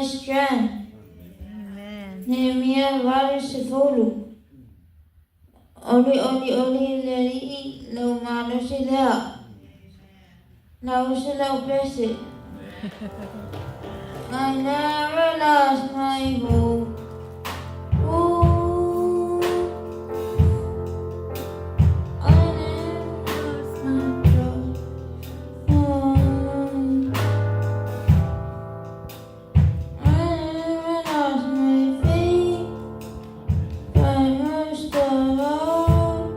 Strength. Nehemia 80. Oli oli oli le Alii lou malosi lea. Lausi lau pese. I never lost my hope. Ooh, I never lost my trust. Oh, I never lost my faith, but most of all,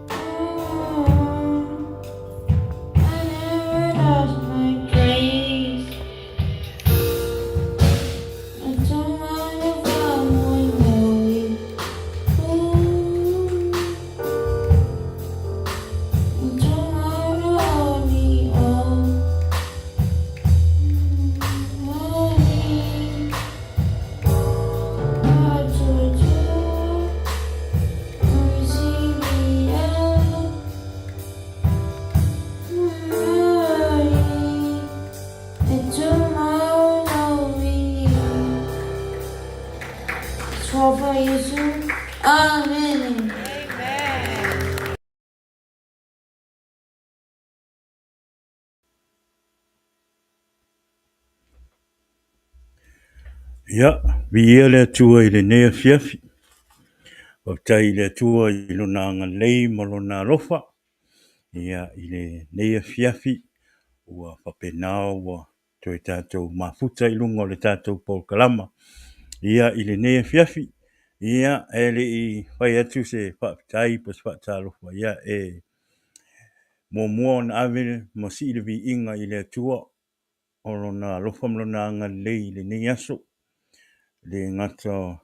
oh, I never lost my grace. I don't wanna find my Ooh, I don't wanna only oh, only what to do. Receive me out. And tomorrow we Tror på Jesu. Amen. Ia, viia le Atua i lenei afiafi. Faafetai i le Atua i lona agalelei ma lona alofa. Ia, i lenei afiafi, ua faapena ua toe tatou mafuta i luga o le tatou polokalama. Ia, i lenei afiafi, ia, e le i fai atu se faafetai po o se faatalofa, ia, e muamua ona ave ma sii le viiga i le Atua o lona alofa ma lona agalelei i lenei aso. E le gata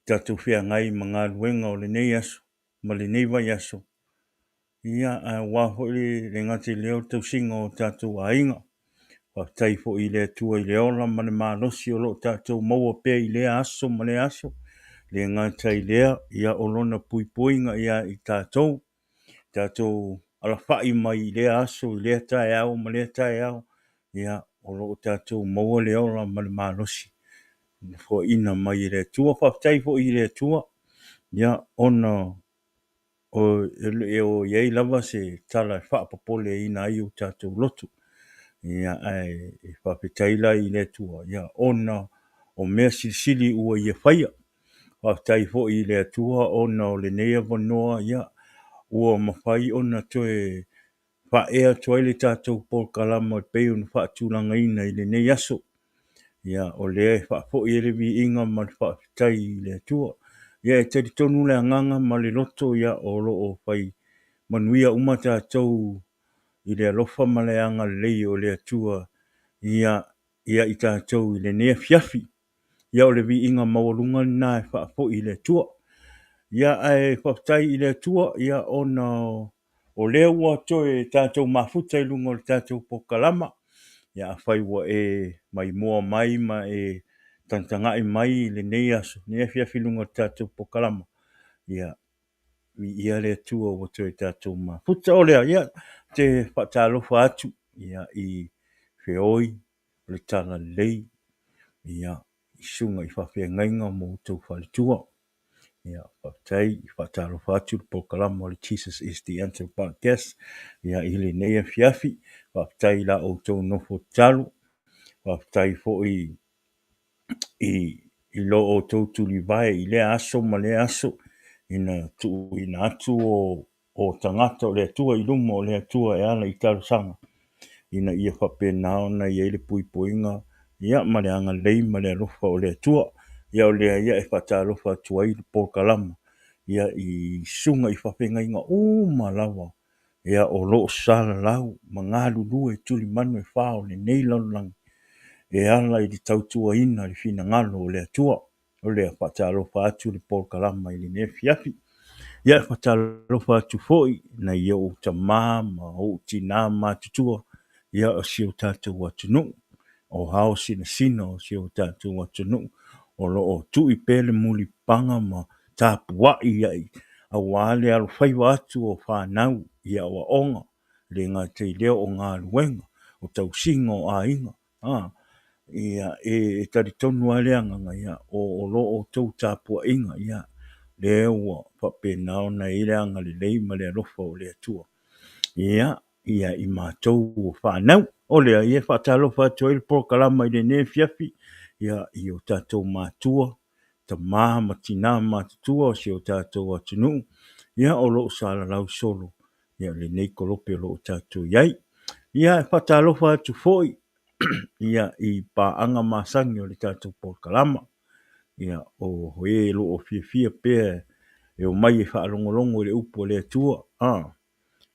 tatou feagai ma galuega o lenei aso ma lenei vaiaso, ia, ae aua foi le gata i lea o le tausiga o tatou aiga. Faafetai foi i le Atua i le ola ma le malosi o lo o tatou maua pea i lea aso ma lea aso. Le gata i lea, ia, o lona puipuiga ia i tatou, tatou alafai mai i lea aso, i lea taeao ma lea taeao, ia, o lo o tatou maua le ola ma le malosi na foaina mai e le Atua. Faafetai foi i le Atua, ia, ona o e o i ai lava se tala e faapopoleina ai o tatou loto. Ia, ae e faafetai la i le Atua, ia, ona o mea silisili ua ia faia. Faafetai foi i le Atua ona o lenei avanoa, ia, ua mafai ona toe faaea atu ai le tatou polokalama e pei ona faatulagaina i lenei aso. Ia, o lea e faafoi ai le viiga ma le faafetai i le Atua. Ia, e talitonu le agaga ma le loto, ia, o lo o fai manuia uma tatou i le alofa ma le agalelei o le Atua, ia, ia i tatou i lenei afiafi. Ia, o le viiga maualuga lena e faafoi i le Atua. Ia, ae faafetai i le Atua, ia, ona o lea ua toe tatou mafuta i luga o le tatou polokalama. Ia, afai ua e maimoa mai ma e tagatagai mai i lenei aso, lenei afiafi i luga o le tatou polokalama, ia, viia le Atua ua toe tatou mafuta. O lea, ia, te faatalofa atu, ia, i feoi o le talalelei, ia, i susuga i faafeagaiga ma outou faletua. Ia, faafetai, faatalofa atu le polokalama o le Jesus is the Answer podcast, ia, i lenei afiafi. Faafetai i la outou nofo tatalo. Faafetai foi i lo outou tulivae i lea aso ma lea aso ina tuuina atu o tagata o le Atua i luma o le Atua e ala i talosaga ina ia faapena ona i ai le puipuiga, ia, ma le agalelei ma le alofa o le Atua. Ia, o lea, ia, e faatalofa atu ai le polokalama, ia, i susuga i faafeagaiga uma lava, ia, o lo o salalau ma galulue tulimanu e fa o lenei lalolagi e ala i le tautuaina le finagalo o le Atua. O lea faatalofa atu le polokalama i lenei afiafi. Ia, e faatalofa atu foi nai ou tamā ma ou tinā matutua, ia, o si o tatou atunuu, o ao sinasina o si o tatou atunuu, o lo o tui pea le mulipapaga ma tapuai ai aua le alofaiva atu o fanau i aoaoga, le gata i lea o galuega. o tausiga o aiga, a, ia, e talitonu lava le agaga, ia, o lo outou tapuaiga, ia, lea ua faapena ona i ai le agalelei ma le alofa o le Atua, ia, ia i matou o fanau. O lea, ia, e faatalofa atu ai le polokalama i lenei afiafi, ia, i o tatou matua, tama ma tina matutua o si o tatou atunuu, ia, o lo o salalau solo, ia, lenei kolope o lo o tatou i ai. Ia, e faatalofa atu foi, ia, i paaga masani o le tatou polokalama, ia, o e o lo o fiafia pea e omai e faalogologo i le upu a le Atua, a,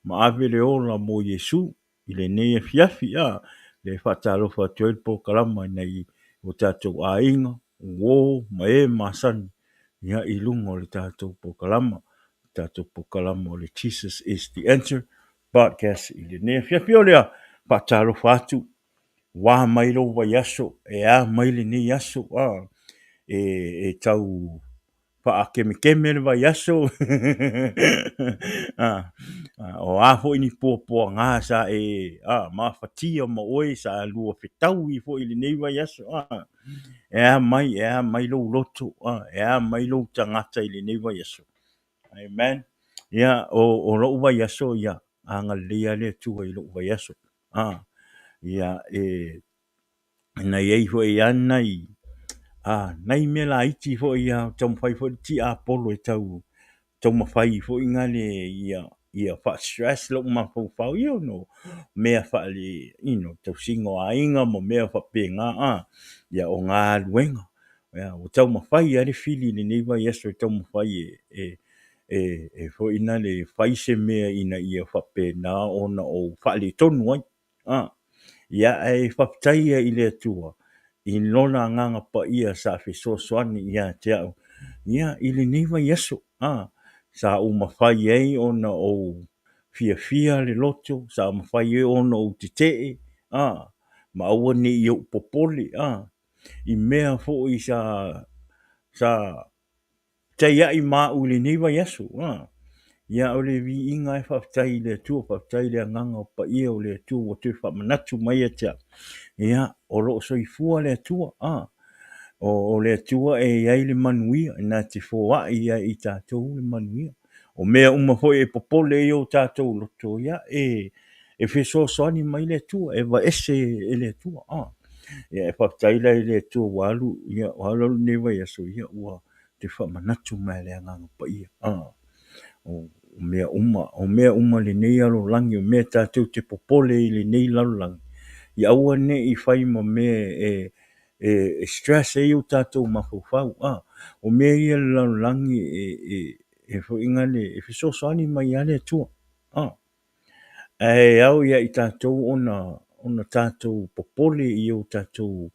ma ave le ola mo Iesu i lenei afiafi, a, lea e faatalofa atu ai le polokalama i nai o tatou aiga, uo ma e masani, ia, i luga o le tatou polokalama, le tatou polokalama o le Jesus is the Answer Podcast i lenei afiafi. O lea, faatalofa atu, ua mai lou vaiaso, e a mai lenei aso, a, e tau faakemekeme le vaiaso, a, o a foi ni puapuaga sa e mafatia ma oe sa lua fetaui foi i lenei vaiaso, a, e a mai, e a mai lou loto, a, e a mai lou tagata i lenei vaiaso. Amen. Ia, o lou vaiaso, ia, agalelei lava le Atua i lou vaiaso. A, ia, e, na i ai foi lava nai, a, nai mea laiti foi ia taumafai foi le tiapolo e tau taumafai foi na le ia, ia faa-stress lou mafaufau, you know, mea faale, you know, tausiga o aiga ma mea faapena, a, ia, o galuega. Ia, ua taumafai lava le fili i lenei vaiaso e taumafai e foi na le fai se mea ina ia faapena ona ou faaletonu ai. A, ia, ae faafetai ia i le Atua i Lona Agaga Paia sa fesoasoani ia te au, ia, i lenei vaiaso, a, sa ou mafai ai ona ou fiafia le loto, sa mafai ai ona ou tetee, a, ma aua ne i ou popole, a, i mea foi sa taiai ma au i lenei vaiaso. Ia, o le viiga e faafetai i le Atua, faafetai i le agaga o paia o le Atua ua toe faamanatu mai ia te au. Ia, o lo o soifua le Atua. O le Atua e i ai le manuia, na te foai ia i tatou le manuia. O mea uma foi e popole i o tatou loto, ia, e fesoasoani mai le Atua, e aveese e le Atua. Ia, e faafetai la i le Atua ua alu, ia, ua alu alu lenei vaiaso, ia, ua toe faamanatu mai e le Agaga Paia. O mea uma, o mea uma lenei lalolagi, o mea tatou te popole i lenei lalolagi, ia aua ne i fai ma mea e stress ai o tatou mafaufau. O mea ia le lalolagi e foi na le, e fesoasoani mai lava le Atua. Ae ao ia i tatou ona tatou popole i o tatou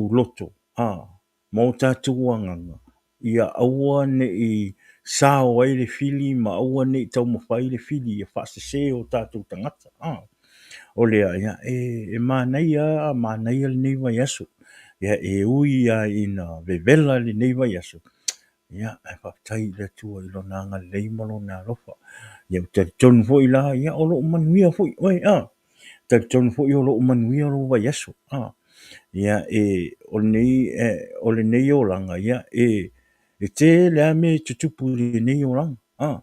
loto, ma o tatou agaga, ia aua ne i sao ai le fili ma aua ne i taumafai le fili ia faasese o tatou tagata. O lea, ia, e manaia, manaia lenei vaiaso. Ia, e ui lava ina vevela lenei vaiaso, ia, ae faafetai i le Atua i Lona agalelei ma Lona alofa. Ia, ou te talitonu foi la, ia, o lo o manuia foi oe, a. Talitonu foi o lo o manuia lou vaiaso, a. Ia, e, o lenei, o lenei olaga, ia, e tele lava mea e tutupu i lenei olaga, a.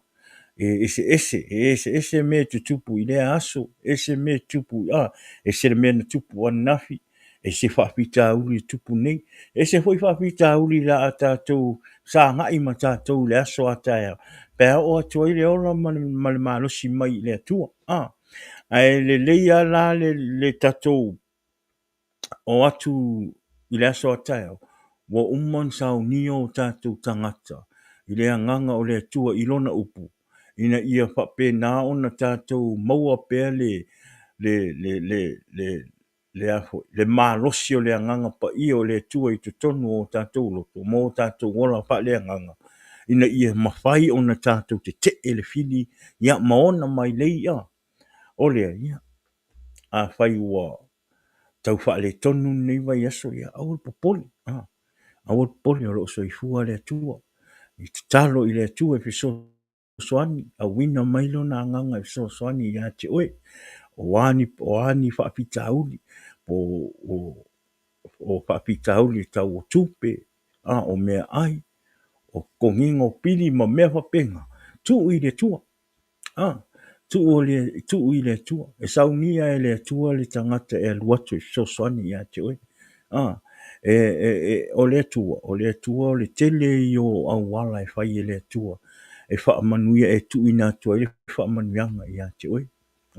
E eseese, e eseese mea e tutupu i lea aso, ese mea e tutupu, a, ese le mea na tupu ananafi, ese faafitauli e tupu nei, ese foi faafitauli la a tatou sagai ma tatou i le aso a taeao, pe a oo atu ai le ola ma le malosi mai i le Atua. A, ae lelei lava la le tatou o atu i le aso a taeao, ua uma ona saunia o tatou tagata i le agaga o le Atua i Lona upu, ina ia faapena ona tatou maua pea le le malosi o le Agaga Paia o le Atua i totonu o tatou loto ma o tatou ola faaleagaga, ina ia mafai ona tatou tetee le fili, ia, ma ona mailei, ia. O lea, ia, afai ua tau faaletonu lenei vaiaso, ia, aua le popole, aua le popole, o lo o soifua le Atua. I tatalo i le Atua e fesoasoani, auina mai Lona Agaga e fesoasoani ia te oe. O a ni, o a ni faafitauli, po o faafitauli tau o tupe, a, o meaai, o totogiina o pili ma mea faapena, tuu i le Atua. A, tuu le, tuu i le Atua. E saunia e le Atua le tagata e alu atu e fesoasoani ia te oe. A, e, e, e, o le Atua, o le Atua o le tele ia o auala e fai e le Atua e faamanuia, e tuuina atu ai le faamanuiaga ia te oe.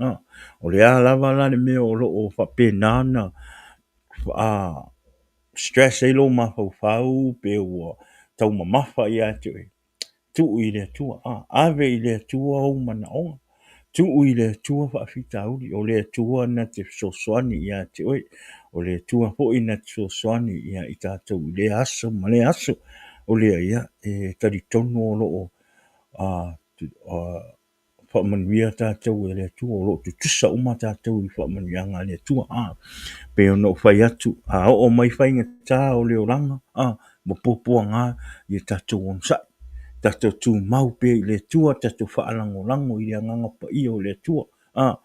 A, o le a lava la le mea o lo o faapena ona stress ai lou mafaufau pe ua taumamafa ia te oe, tuu i le Atua, a, ave i le Atua ou manaoga, tuu i le Atua faafitauli, o le Atua na te fesoasoani ia te oe, o le Atua foi na te fesoasoani ia i tatou i lea aso ma lea aso. O lea, ia, e talitonu o lo o faamanuia tatou e le Atua, o lo o tutusa uma tatou i faamanuiaga a le Atua. A, pei ona ou fai atu, a oo mai faigata o le olaga, a, ma puapuaga, ia tatou onosai, tatou tumau pea i le Atua, tatou faalagolago i le Agaga Paia o le Atua, a,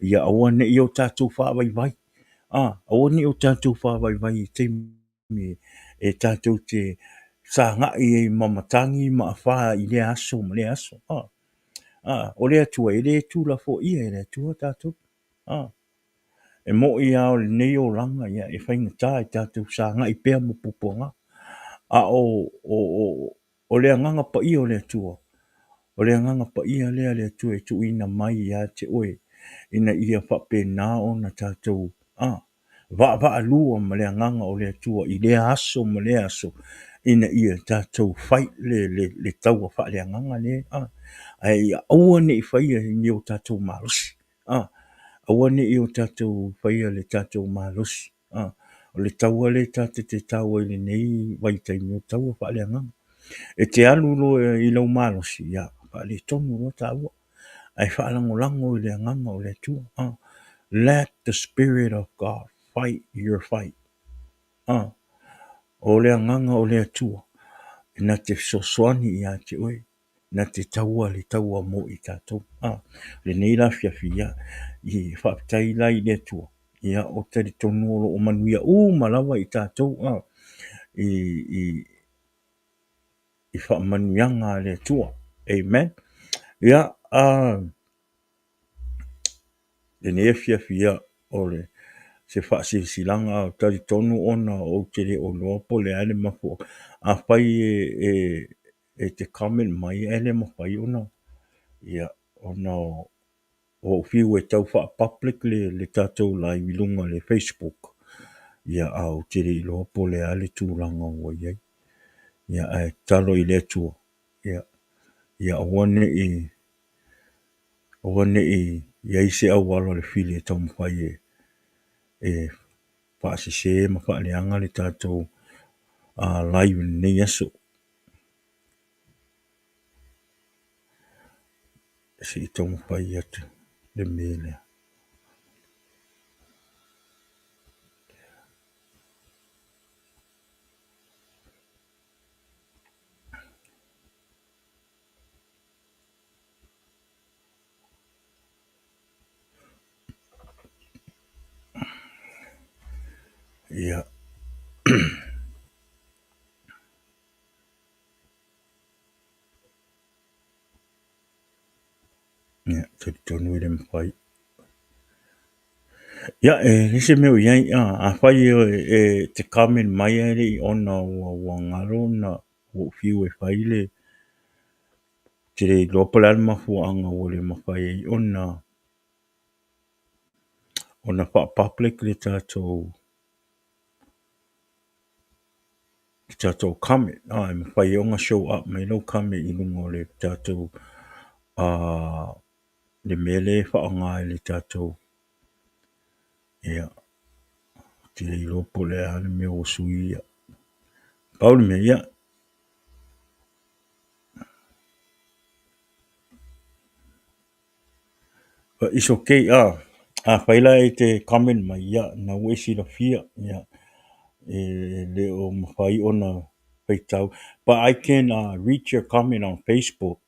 ia aua ne i o tatou faavaivai, a, aua ne i o tatou faavaivai i taimi e tatou te sagai ai ma matagi ma afa i lea aso ma lea aso. A, a, o le Atua, e le tuulafoaia e le Atua tatou. A, e moni lava o lenei olaga, ia, e faigata e tatou sagai pea ma puapuaga. A o, o, o, o le Agaga Paia o le Atua, o le Agaga Paia lea a le Atua e tuuina mai ia te oe, ina ia faapena ona tatou, a, vaavaalua ma le Agaga o le Atua i lea aso ma lea aso, ina ia tatou fai le, le, le taua faaleagaga lea, a, ae ia aua ne i faia i ni o tatou malosi, a, aua ne i o tatou faia le tatou malosi, a, o le taua lea tatou te tau ai i lenei vaitaimi, o le taua faaleagaga. E te alu loa i lou malosi, ia, faaletonu loa taua, ae faalagolago i le Agaga o le Atua. A, let the Spirit of God fight your fight. A, o le Agaga o le Atua na te fesoasoani ia te oe, na te taua le taua mo i tatou. A, lenei la afiafi, ia, i faafetai la i le Atua, ia, ou te talitonu o lo o manuia uma lava i tatou, a, i, i, i faamanuiaga a le Atua. Amen. Ia, a, lenei afiafi, ia, o le se faasilasilaga, ou te talitonu ona ou te le o iloa po o le a le mafuaaga. Afai e, e, e te comment mai ae le mafai ona, ia, ona ua ou fiu e tau faa-public le, le tatou live i luga o le Facebook, ia, a ou te le iloa po o le a le tulaga ua i ai. Ia, ae tatalo i le Atua, ia, ia aua ne i, aua ne i i ai se auala o le fili e taumafai e, e faasese ma faaleaga le tatou live i lenei aso. Se i taumafai atu le mea lea. Ia. Ia, talitonu e le mafai. Ia, e leai se mea o i ai, afai e te comment mai ae le i ona ua, ua galo ona ua ou fiu e fai le, ou te le iloa po o le a le mafuaaga ua le mafai ai ona, ona faa-public le tatou, le tatou comment. E mafai ai ona show up mai lau comment i luga o le tatou, le mea lea e faaaoga i le tatou, ia, ou te le iloa po o le a le mea ua sui ia. Pau le mea, ia, but it's okay, afai la e te comment mai, ia, na ua e silafia, ia, e le o mafai ona faitau. But I can read your comment on Facebook.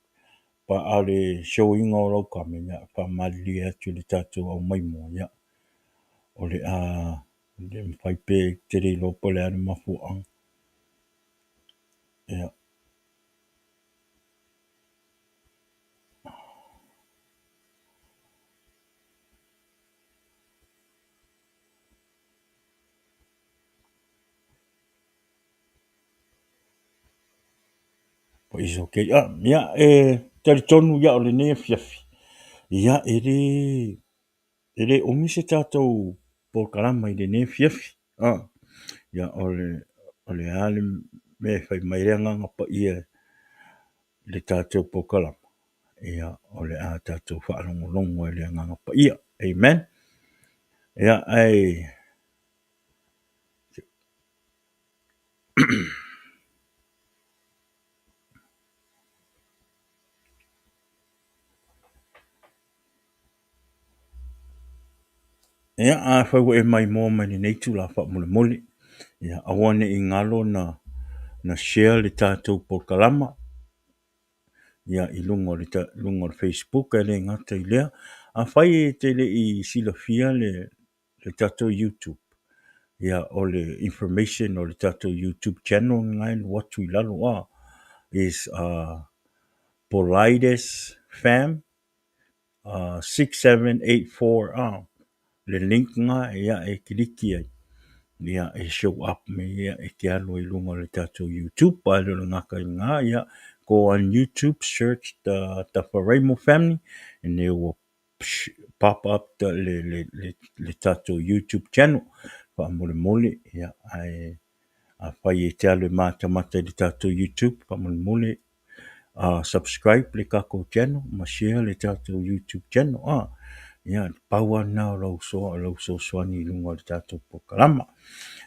A o le show ina o lau comment, ia, e faamalilie atu i le tatou aumaimoa, ia, o le a le mafai pe te le iloa po o le a le mafuaaga. Ia. Is okay. Ah, ia, e talitonu ia o lenei afiafi, ia, e le, e le umi se tatou polokalama i lenei afiafi. Ah, ia, o le, o le a le mea e fai mai ai le Agaga Paia i le tatou polokalama, ia, o le a tatou faalogologo ai i le Agaga Paia. Amen. Ia, ae, Ia, afai ua e maimoa mai lenei itula faamolemole, ia aua ne i galo na na share le tatou polokalama ia i luga o le luga o le Facebook e le gata i lea. Afai e te le i silafia le le tatou YouTube, ia o le information o le tatou YouTube channel lena e alu atu i lalo a is Politis Fam 6784 a le link lena ia e kiliki ai ia e show up mai ia e te alu ai i luga o le tatou YouTube. A le o le gata i lena, ia go on YouTube, search the Tafaraimu family and they will pop up the le le le le tatou YouTube channel faamolemole. Ia ae afai e te alu e matamata i le tatou YouTube, faamolemole subscribe le tatou channel ma share le tatou YouTube channel. Ia, pau lava lena o lau soa, o lau fesoasoani i luga o le tatou polokalama.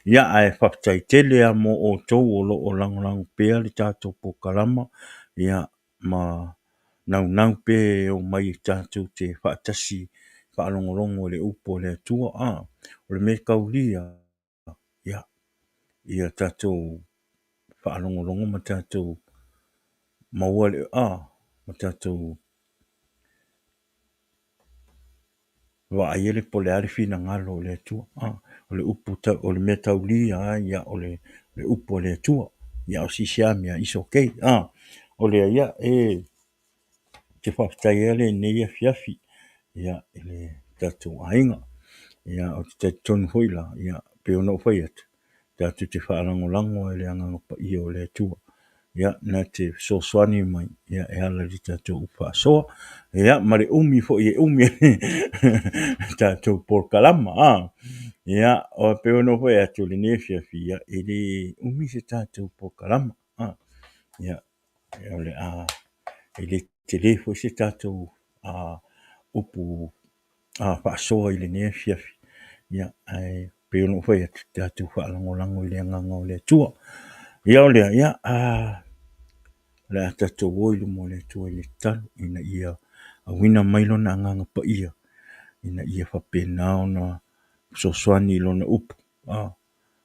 Ia, ae faafetai tele lava mo outou o lo o lagolago pea le tatou polokalama, ia, ma naunau pea e omai tatou te faatasi faalogologo i le upu a le Atua. O le mea taulia, ia, ia tatou faalogologo ma tatou maua le a, ma tatou vaaia le po o le a le finagalo o le Atua. A, o le upu tau, o le mea taulia lava ia o le, le upu a le Atua. Ia o se isi lava mea, is okay. A, o lea ia e te faafetaia lenei afiafi ia i le tatou aiga. Ia ou te talitonu foi la, ia pei ona ou fai atu, tatou te faalagolago ai i le Agaga Paia o le Atua. Ia, na te fesoasoani mai ia e ala i le tatou upu faasoa. Ia, ma le umi foi e umi ai le tatou polokalama. A. Ia, o pei ona ou fai atu i lenei afiafi, ia, e le umi se tatou polokalama. A. Ia, o le a, e le tele foi se tatou upu faasoa i lenei afiafi. Ia, ae pei ona ou fai atu, tatou faalagolago i le agaga o le Atua. Ia o lea, ia, o le a tatou o i luma o le Atua i le tatalo ina ia auina mai Lona Agaga Paia ina ia faapena ona fesoasoani i Lona upu.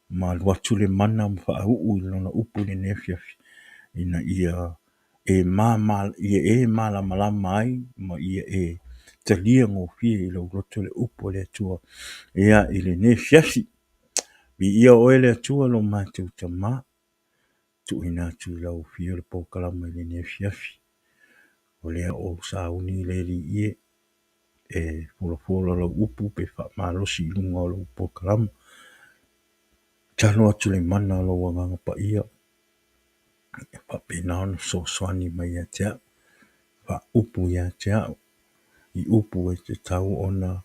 Ma alu atu le mana ma faauu i lona upu i lenei afiafi, ina ia e ia e malamalama ai ma ia e talia gofie i lou loto le upu a le Atua ia i lenei afiafi. Viia oe le Atua lo matou Tama, tuuina atu i lau afio le polokalama i lenei afiafi. O lea o ou sauni le Alii e, e folafola lau upu pe faamalosi i luga o lau polokalama. Tatalo atu i le mana o lou Agaga Paia e faapena ona fesoasoani mai ia te au, faaupu ia te au i upu e tatau ona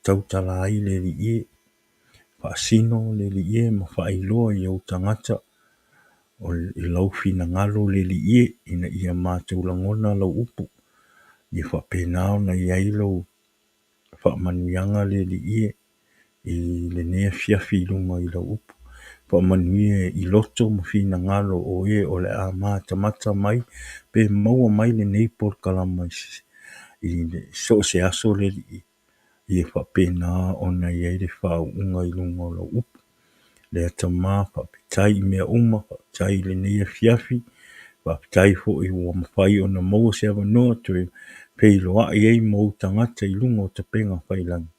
tautala ai le Alii e, faasino le Alii e ma faailoa i ou tagata i lau finagalo le Alii e, ina ia matou lagona lau upu, ia faapena ona i ai lou faamanuiaga le Alii e i lenei afiafi i luga i lau upu. Faamanuia i loto ma finagalo o e o le a matamata mai pe maua mai lenei polokalama i so o se aso le Alii, ia faapena ona i ai le faauuga i luga o lau upu. Lea Tama, faafetai i mea uma, faafetai i lenei afiafi, Faafetai foi ua mafai ona maua se avanoa toe feiloai ai ma ou tagata i luga o tapega faiilagi,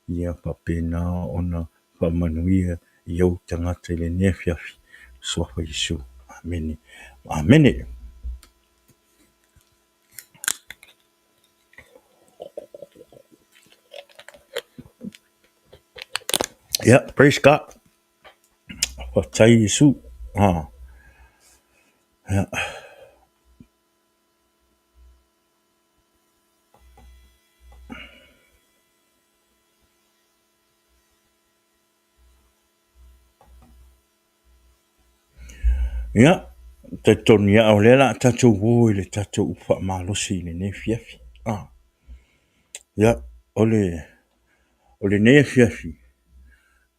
ia faapena ona faamanuia i ou tagata i lenei afiafi. Suafa Iesu. Amene. Amene. Yeah, praise God. Faafetai Iesu. Ah. Yeah. Ia, talitonu ia o lea o le a tatou o i le tatou upu faamalosi i lenei afiafi. Ah. Ia, o le, o lenei afiafi,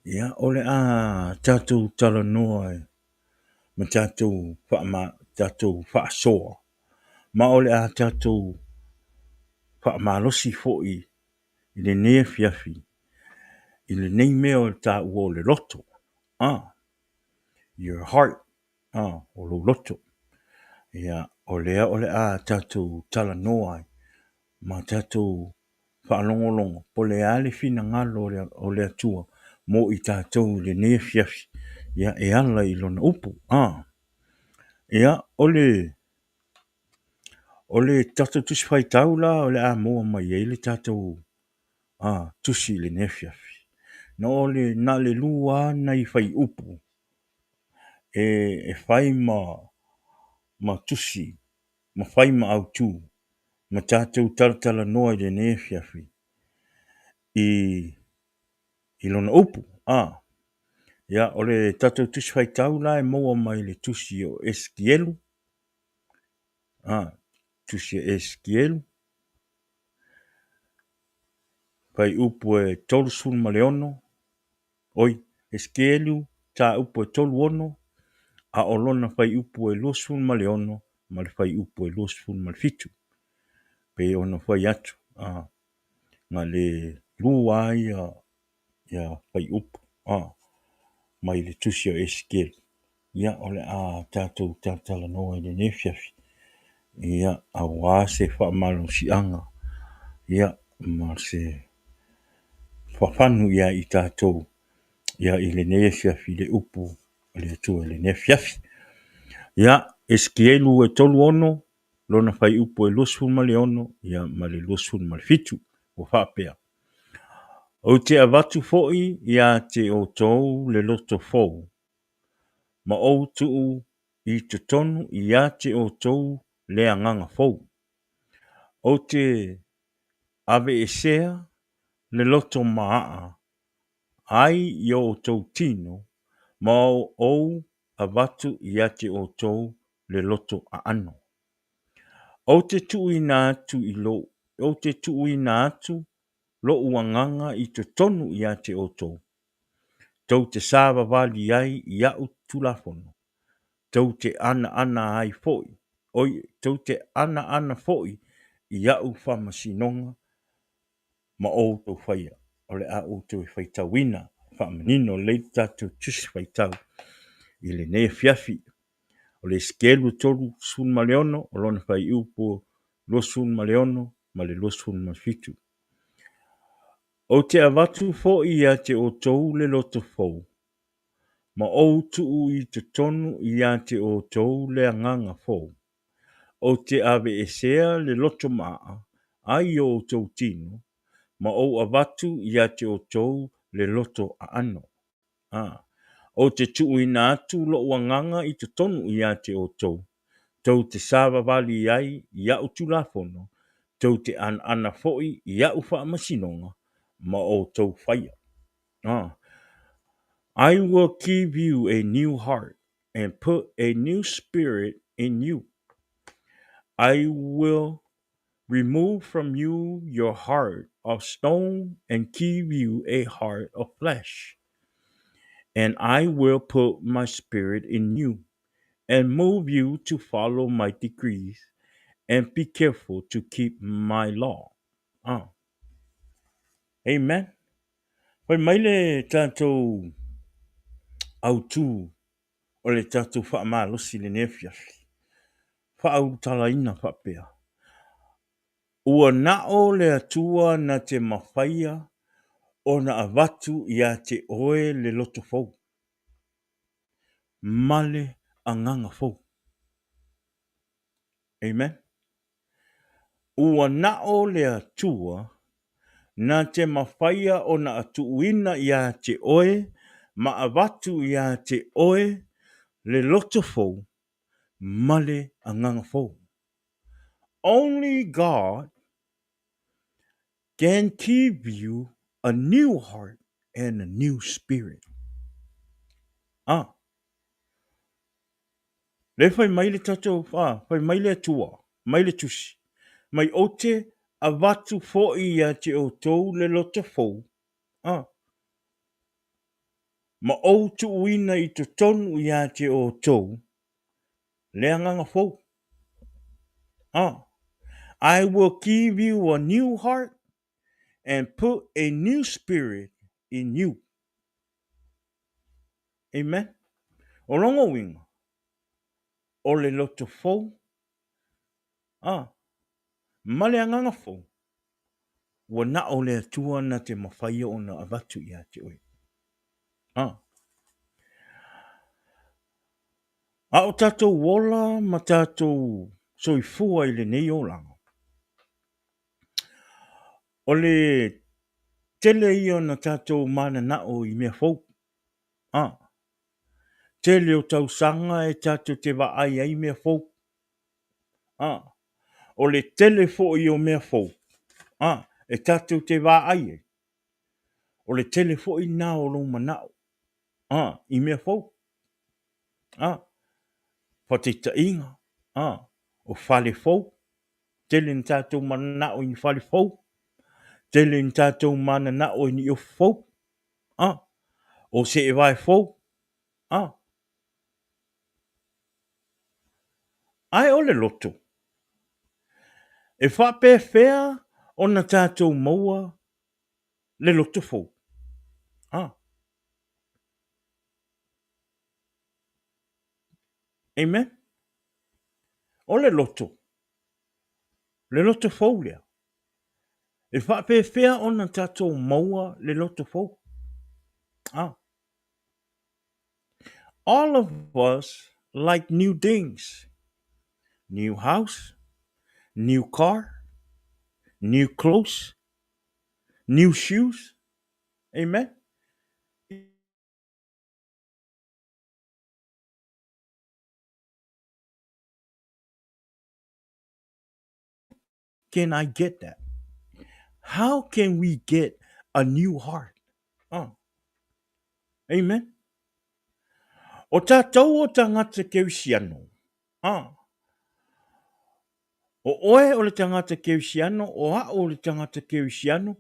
ia, o le a tatou talanoa ma tatou faama, tatou faasoa, ma o le a tatou faamalosi foi i lenei afiafi i lenei mea o le taua o le loto. Ah, your heart. Ah, o lou loto. Ia, o lea o le a tatou talanoa ai ma tatou faalogologo po o le a le finagalo o le Atua mo i tatou i lenei afiafi, ia, e ala i Lona upu. Ah, ia, o le, o le tatou Tusi Faitau la o le a maua mai ai le tatou a, tusi i lenei afiafi. Na o le, na le lua lava nai fuaiupu e, e fai ma, ma tusi, ma fai ma autu, ma tatou talatalanoa i lenei afiafi i, i lona upu. A, ia, o le tatou tusi faitau la e maua mai le tusi o Esikielu, a, tusi o Esikielu, fuaiupu e 36, oi, Esikielu mataupu e 36, a o lona fuaiupu e 26 ma le fuaiupu e 27. Pei ona fai atu, a, na le lua lava ia, ia fuaiupu, a, mai le tusi o Esikielu. Ia, o le a tatou talatalanoa i lenei afiafi, ia, aua se faamalosiaga, ia, ma se fafanu ia i tatou, ia, i lenei afiafi i le upu a le Atua i lenei afiafi. Ia, Esikielu e 36, lona fuaiupu e 26, ia, ma le 27, ua faapea, Ou te avatu foi ia te outou le loto fou, ma ou tuu i totonu ia te outou le agaga fou. Ou te aveesea le loto maaa ai i o outou tino, ma ou avatu ia te outou le loto aano. Ou te tuuina atu i lou, ou te tuuina atu lou agaga i totonu ia te outou, tou te savavali ai i a'u Tulafono, tou te anaana ai foi, oi, tou te anaana foi i a'u faamasinoga ma outou faia. O le a ou toe faitauina faamanino lelei le tatou Tusi Faitau i lenei afiafi. O le Esekielu 36, o lona fuaiupu 26 ma le 27. Ou te avatu foi ia te outou le loto fou, ma ou tuu i totonu ia te outou le agaga fou. Ou te aveesea le loto maaa ai i o outou tino, ma ou avatu ia te outou le loto aano. A, ou te tuuina atu lou agaga i totonu ia te outou, tou te savavali ai i a'u Tulafono, tou te anaana foi i a'u faamasinoga ma outou faia. Ah. I will give you a new heart and put a new spirit in you. I will remove from you your heart of stone and give you a heart of flesh. And I will put my spirit in you and move you to follow my decrees and be careful to keep my law. Ah. Amen. Fai mai le tatou autu o le tatou faamalosi i lenei afiafi. faaulutalaina faapea, Ua na'o le Atua na te mafaia ona avatu iā te oe le loto fou ma le agaga fou. Amen. Ua na'o le Atua na te mafaia ona atuuina iā te oe ma avatu iā te oe le loto fou ma le agaga fou. Only God can give you a new heart and a new spirit. Ah. Le fai mai le tatou, ah, fai mai le Atua, mai le Tusi, mai ou te avatu foʻi ia te outou le loto fou, ah, ma ou tuuina i totonu ia te outou le agaga fou. Ah, I will give you a new heart and put a new spirit in you. Amen. O lona uiga, o le loto fou, ah, ma le agaga fou, ua na o le Atua na te mafaia ona avatu ia te oe. Ah. A o tatou ola ma tatou soifua i lenei olaga, o le tele ia ona tatou mananao i mea fou. A, tele o tausaga e tatou te vaai ai mea fou. A, o le tele foi o mea fou, a, e tatou te vaai ai, o le tele foi lena o lou manao, a, i mea fou. A, faataitaiga, a, o fale fou, tele na tatou mananao i ni fale fou, tele na tatou mananao i ni ofu fou, a, o seevae fou, a. Ae o le loto, e faapefea ona tatou maua le loto fou? A. Amen. O le loto, le loto fou lea. E faapefea ona tatou maua le loto fou? Ah. All of us like new things. New house, new car, new clothes, new shoes. Amen. Can I get that? How can we get a new heart? Oh. Amen. O tātou o tangata Kerisiano. Ah. O oe o le tangata Kerisiano, o a'u o le tangata Kerisiano,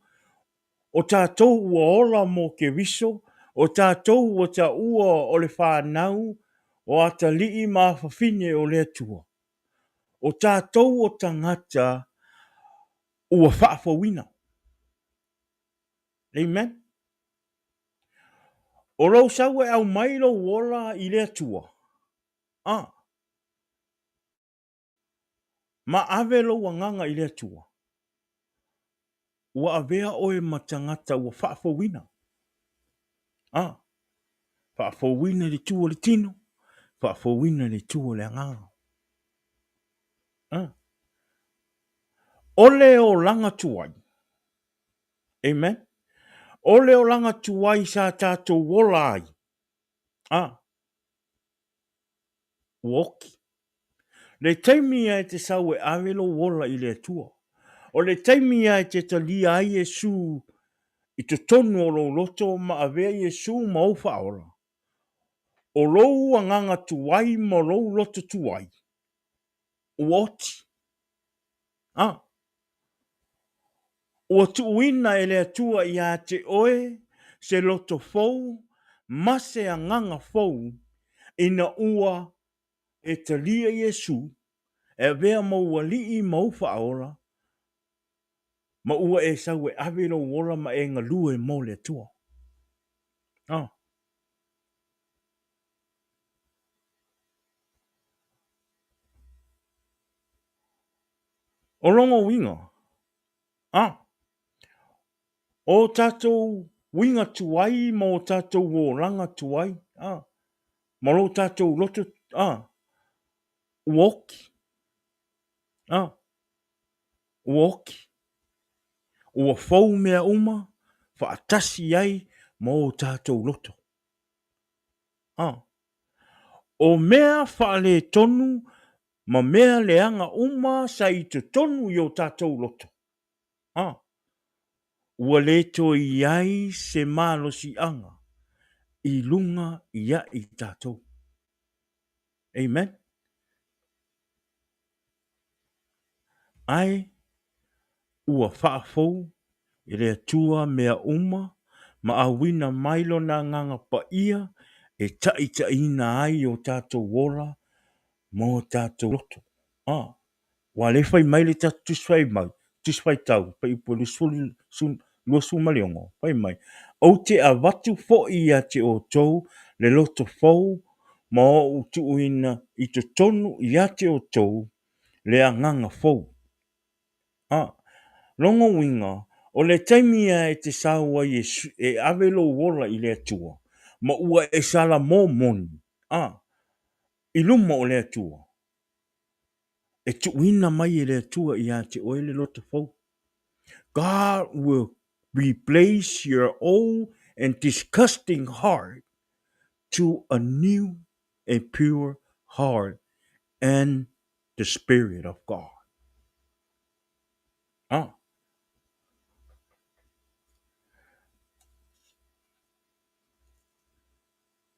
o tātou ua ola mō Keriso, o tātou ua taua o le whānau o atalii ma afafine o le Atua. O tātou o tangata ua faafouina. Amen. O lou sau e aumai lou ola i le Atua. Ah. Ma ave lou agaga i le Atua. Ua avea oe ma tagata ua faafouina. Ah. Faafouina i le itu o le tino, faafouina i le itu o le agaga. Ah. O le olaga tuai. Amen. O le olaga tuai sa tatou ola ai. Ah. Ua oki. Le taimi ia e te sau e ave lou ola i le Atua. O le taimi ia e te talia ai Iesu i totonu o lou loto ma avea Iesu ma ou faaola. O lou agaga tuai ma lou loto tuai, ua oti. A. Ua tuuina e le Atua iā te oe se loto fou ma se agaga fou ina ua e talia Iesu e avea ma ou Alii ma ou Faaola, ma ua e sau e ave lou ola ma e galue mo le Atua. Oh. O lona uiga, a, o tatou uiga tuai ma o tatou olaga tuai, a, ma lo tatou loto, a, ua oti, a, ua oti, ua fou mea uma faatasi ai ma o tatou loto. A, o mea faaletonu ma mea leaga uma sa i totonu i o tatou loto. A, ua le toe i ai se malosiaga i luga ia i tatou. Amen. Ae ua faafou e le Atua mea uma ma auina mai Lona Agaga Paia e taitaiina ai o tatou ola ma o tatou loto. A, aua o lea e fai mai le tatou Tusi Fai Mai, Tusi Faitau, Fuaiupu 26, fai mai, Ou te avatu foi ia te outou le loto fou ma ou tuuina i totonu ia te outou le agaga fou. A, lona uiga, o le taimi lava e te sau ai e, e ave lou ola i le Atua, ma ua e salamo moni, a, i luma o le Atua, e tuuina mai e le Atua ia te oe le loto fou. God will replace your old and disgusting heart to a new and pure heart and the Spirit of God. Ah.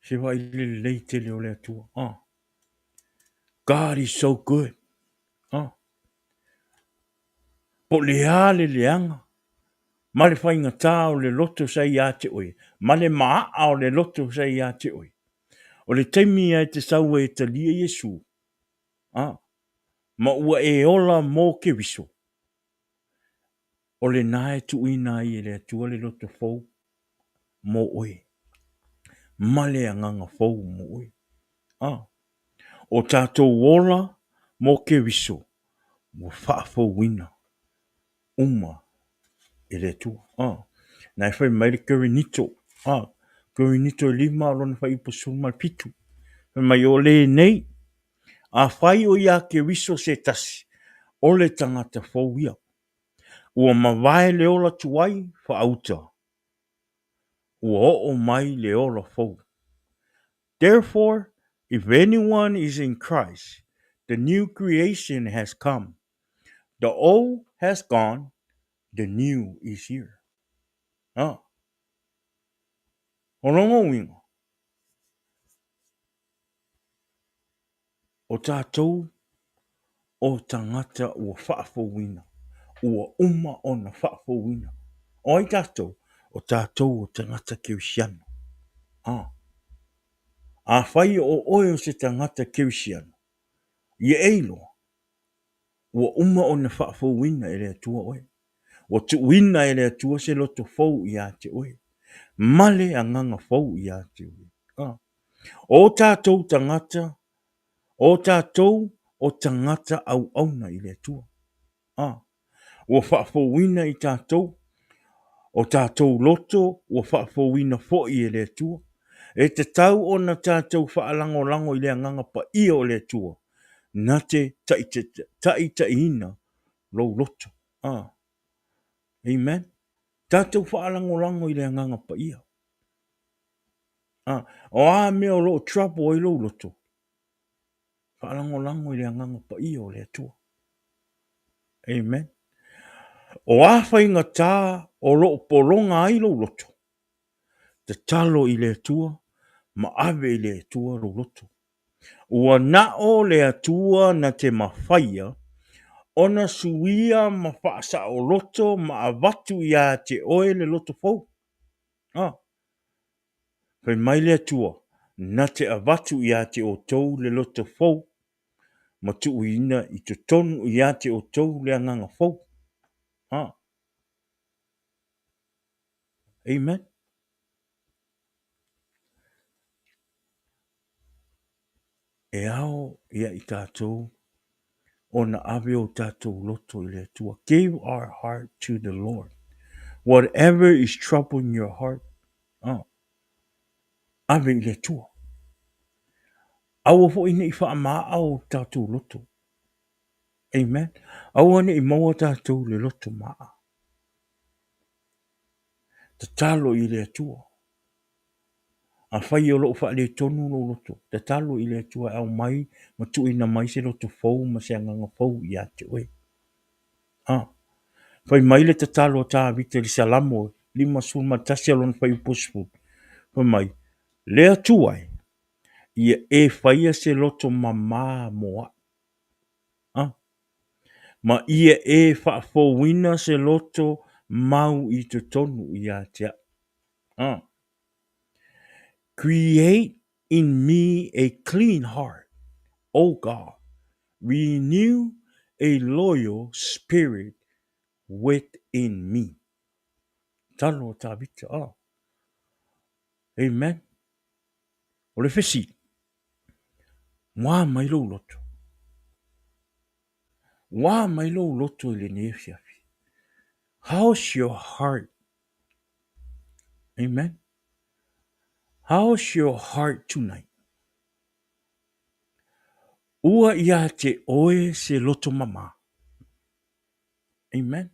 Se vaai i le lelei tele o le Atua. Ah. God is so good. Ah. Po o le a le leaga ma le faigata o le loto sa ia te oe, ma le maaa o le loto sa ia te oe. O le taimi ia e te sau ai e talia Iesu, a, ma ua e ola mo Keriso, o lena e tuuina ai e le Atua le loto fou mo oe, ma le agaga fou mo oe. A, o tatou ola mo Keriso ua faafouina uma e le Atua. A, na e fai mai le Korinito, a, Korinito e 5 lona fuaiupu 17, fai mai o lenei, afai o iā Keriso se tasi, o le tagata fou ia. Ua mavae le ola tuai faauta, ua oo mai le ola fou. Therefore, if anyone is in Christ, the new creation has come. The old has gone, the new is here. A, o lona uiga, o tatou o tagata ua faafouina, ua uma ona faafouina. O ai tatou? O tatou o tagata Kerisiano. A, afai o oe o se tagata Kerisiano, ia e iloa, ua uma ona faafouina e le Atua oe. Ua tuuina e le Atua se loto fou ia te oe, ma le agaga fou ia te oe. A, o tatou tagata, o tatou o tagata auauna i le Atua. A, ua faafouina i tatou, o tatou loto ua faafouina foi e le Atua. E tatau ona tatou faalagolago i le Agaga Paia o le Atua, na te taitaiina lou loto. A, amen. Tatou faalagolago i le Agaga Paia. A, o a mea o lo o trouble ai lou loto, faalagolago i le Agaga Paia o le Atua. Amen. O a faigata o lo o pologa ai lou loto, tatalo i le Atua ma ave i le Atua lou loto. Ua na o le Atua na te mafaia ona suia ma faasaoloto ma avatu ia te oe le loto fou. A, fai mai le Atua, na te avatu ia te outou le loto fou, ma tuuina i totonu ia te outou le agaga fou. A. Amen. E ao ia i tatou ona ave o tatou loto i le Atua. Give our heart to the Lord. Whatever is troubling your heart, oh, ave i le Atua. Aua foi ne i faamaaa o tatou loto. Amen. Aua ne i maua tatou le loto maa. Tatalo i le Atua. Afai o lo o faaletonu lou loto, tatalo i le Atua e aumai ma tuuina mai se loto fou ma se agaga fou ia te oe. A. Fai mai le tatalo a Tavita i le Salamo 51 a lona fuaiupu 10, fai mai, Le Atua e, ia e faia se loto mamā mo aʻu. A. Ma ia e faafouina se loto mau i totonu ia te aʻu. A. Create in me a clean heart, O God, renew a loyal spirit within me. Talo a Tavita. Oh. Amen. O le fesili, ua mai lou loto? Ua mai lou loto i lenei afiafi? How's your heart? Amen. How's your heart tonight? Ua ia te oe se loto mama. Amen.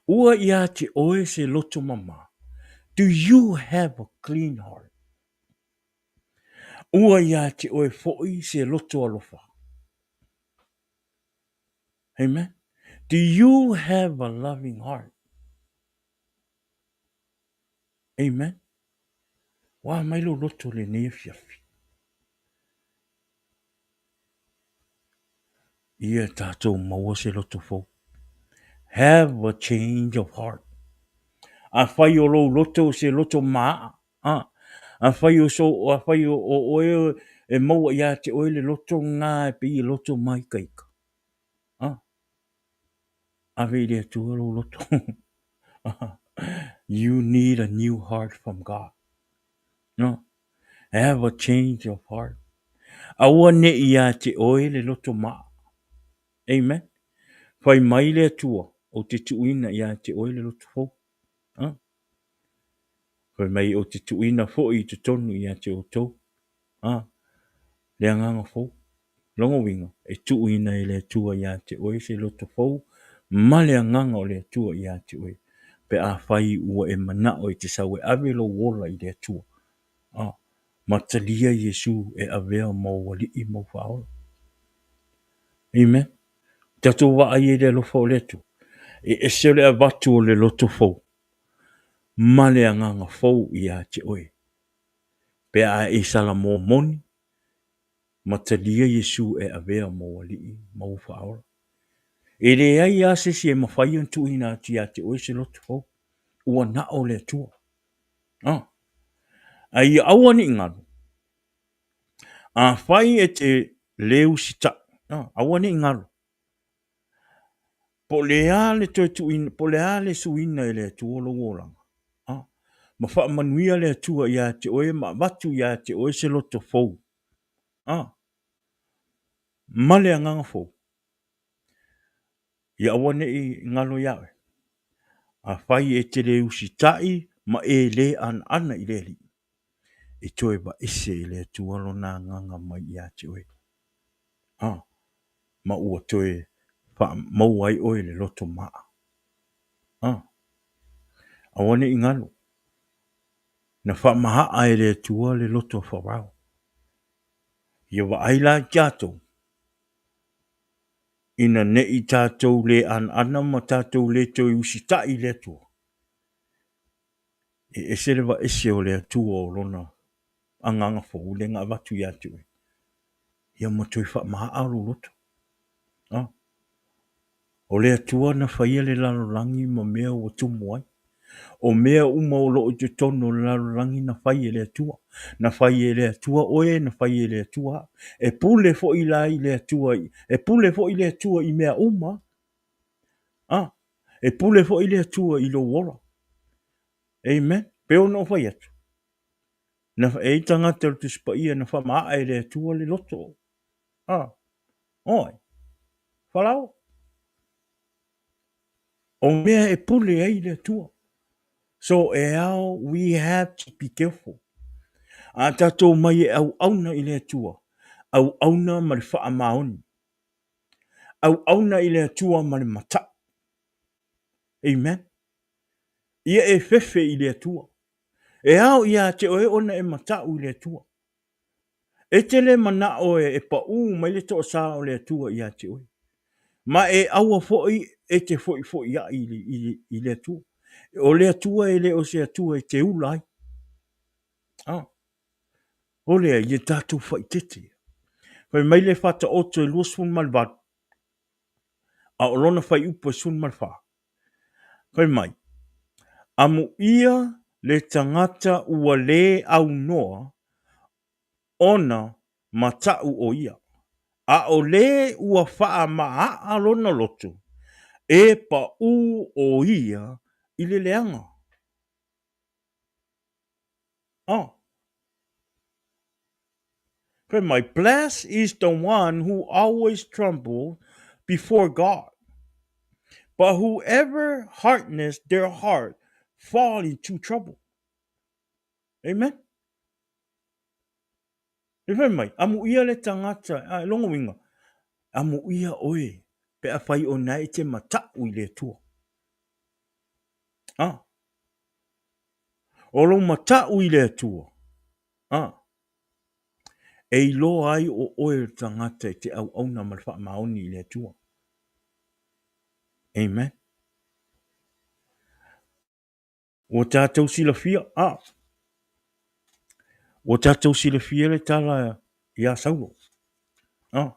Ua ia te oe se loto mama. Do you have a clean heart? Ua ia te oe foi se loto alofa. Amen. Do you have a loving heart? Amen. Ua mai lou loto lenei afiafi. Ia tatou maua se loto fou. Have a change of heart. Afai o lou loto se loto maa, a, afai o so, afai o, o oe e maua ia te oe le loto nga e pei e loto māikaika. A, ave i le Atua lou loto. You need a new heart from God. No. Have a change of heart. Aua ne i ia te oe le loto maa. Amen. Fai mai le Atua ou te tuuina ia te oe le loto fou. Ha? Fai mai ou te tuuina foi i totonu ia te outou. Ha? Le agaga fou. Lona uiga, e tuuina e le Atua ia te oe se loto fou ma le agaga o le Atua ia te oe, pe afai ua e manao e te sau e ave lou ola i le Atua, a, ma talia Iesu e avea ma ou Alii ma ou Faaola. Amen. Tatou vaai ai i le alofa o le Atua, e ese o le avatu o le loto fou ma le agaga fou ia te oe, pe a e salamoa moni, ma talia Iesu e avea ma ou Alii ma ou Faaola. E leai lava se isi e mafai ona tuuina atu ia te oe se loto fou, ua na o le Atua. Ah. A ia aua ne i galo, afai e te le usitai, ah, aua ne i galo, po o le a le toe tuuina, po o le a le suiina e le Atua o lou olaga, ah, ma faamanuia le Atua ia te oe ma avatu ia te oe se loto fou, ah, ma le agaga fou, ia aua ne i galo iā oe. Afai e te le usitai ma e le anaana i le Alii, e toe vaese e le Atua lona agaga mai ia te oe. Ah, ma ua toe faamaua ai oe le loto maa. Ah, aua ne i galo, na faamahaa e le Atua le loto a Farao. Ia vaai la i tatou, ina ne i tatou le anaana ma tatou le toe usitai i le Atua, e ese le vaese o le Atua o Lona agaga fou lea na avatu ia te oe, ia ma toe faamahaa lou loto. A. O le Atua na faia le lalolagi ma mea ua tumu ai. O mea uma o lo o i totonu o le lalolagi na fai e le Atua. Na fai e le Atua oe, na fai e le Atua au. E pule foi la i le Atua, e pule foi le Atua i mea uma. A, e pule foi le Atua i lou ola. Amen. Pei ona ou fai atu, na, e i ai tagata o le Tusi Paia na faamaaa e le Atua le loto. A, oi. Farao. O mea e pule ai le Atua. So e ao, we have to be careful. A tatou mai e auauna i le Atua, auauna ma le faamaoni. Auauna i le Atua ma le mata'u. Amen. Ia e fefe i le Atua. E ao ia te oe ona e mata'u i le Atua. E te le mana'o e pa'ū mai le toasā o le Atua ia te oe. Ma e aua foi e te fo'ifo'ia'i i le Atua. O le Atua e le o se Atua e te ula ai. Ah. O lea, ia tatou faaeteete. Fai mai le Faataoto e 28, a o lona fuaiupu e 14. Fai mai, Amuia le tagata ua lē aunoa ona mataʻu ʻo ia, a ʻo lē ua faamaʻaʻa lona loto, e paʻū ʻo ia i le leaga. Oh. Fai mai, Blessed is the one who always trembles before God, but whoever hardens their heart fall into trouble. Amen. E fai mai, amuia le tagata, a, lona uiga, amuia oe pe afai o na e te mataʻu i le Atua. A, o lou mataʻu i le Atua, a, e iloa ai o oe le tagata e te auauna ma le faamaoni i le Atua. Amen. Ua tatou silafia, a, ua tatou silafia le tala iā Saulo. A.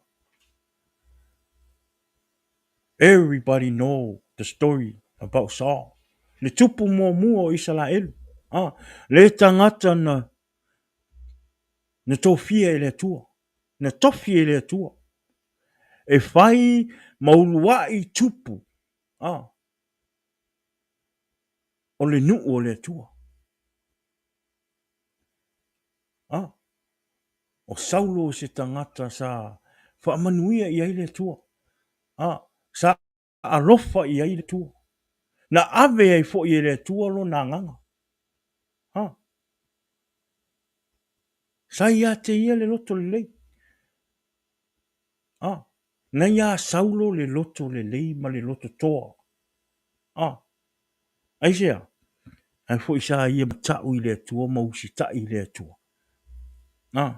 Everybody know the story about Saul. Le tupu muamua o Isaraelu. A, le tagata na na tofia e le Atua, na tofi e le Atua, e fai ma uluaʻi tupu, a, o le nuʻu o le Atua. A, o Saulo se tagata sa faamanuia i ai le Atua. A, sa alofa i ai le Atua. Na ave ai foi e le Atua lona agaga. A, sa ia te ia le loto lelei. A, na iā Saulo le loto lelei ma le loto toa. A, aisea? Ae foi sa ia mataʻu i le Atua ma usitaʻi i le Atua. A,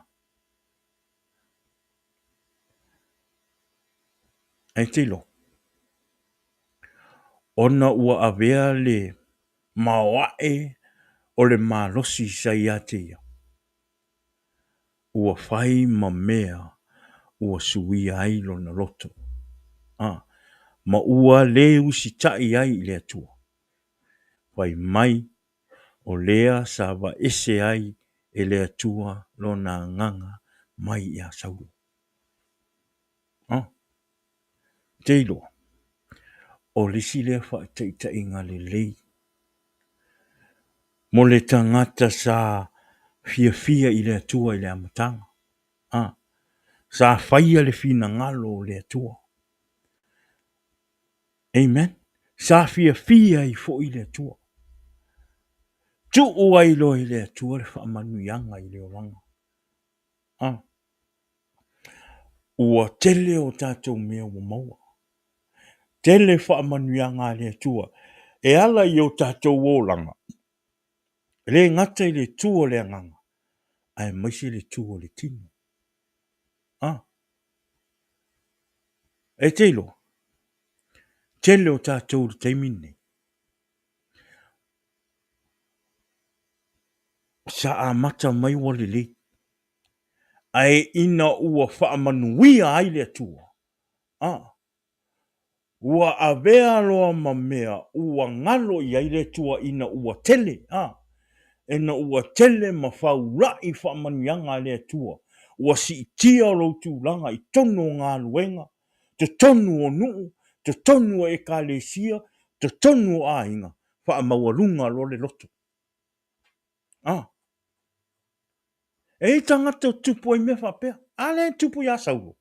ae te iloa, ona ua avea le maoaʻe o le malosi sa ia te ia, ua fai ma mea ua suia ai lona loto, a, ma ua lē usitaʻi ai i le Atua. Fai mai, o lea sa vaese ai e le Atua lona agaga mai iā Saulo. A, te iloa, o le isi lea faataitaiga lelei mo le tagata sa fiafia i le Atua i le amataga, a, sa faia le finagalo o le Atua. Amen. Sa fiafia ai foi le Atua. Tuu ai loa i le Atua le faamanuiaga i le olaga. A, ua tele o tatou mea ua maua. Tele faamanuiaga a le Atua e ala i o tatou olaga, e le gata i le itu o le agaga, aemaise le itu o le tino. A, e te iloa, tele o tatou i le taimi lenei, sa amata mai ua lelei, ae ina ua faamanuia ai le Atua, a, ua avea loa ma mea ua galo i ai le Atua ina ua tele, a, ina ua tele ma faulaʻi faamanuiaga a le Atua, ua siitia lou tulaga i totonu o galuega, totonu o nuu, totonu o ekalesia, totonu o aiga, faamaualuga loa le loto. A, e i ai tagata o tupu ai mea faapea. A lea e tupu iā Saulo.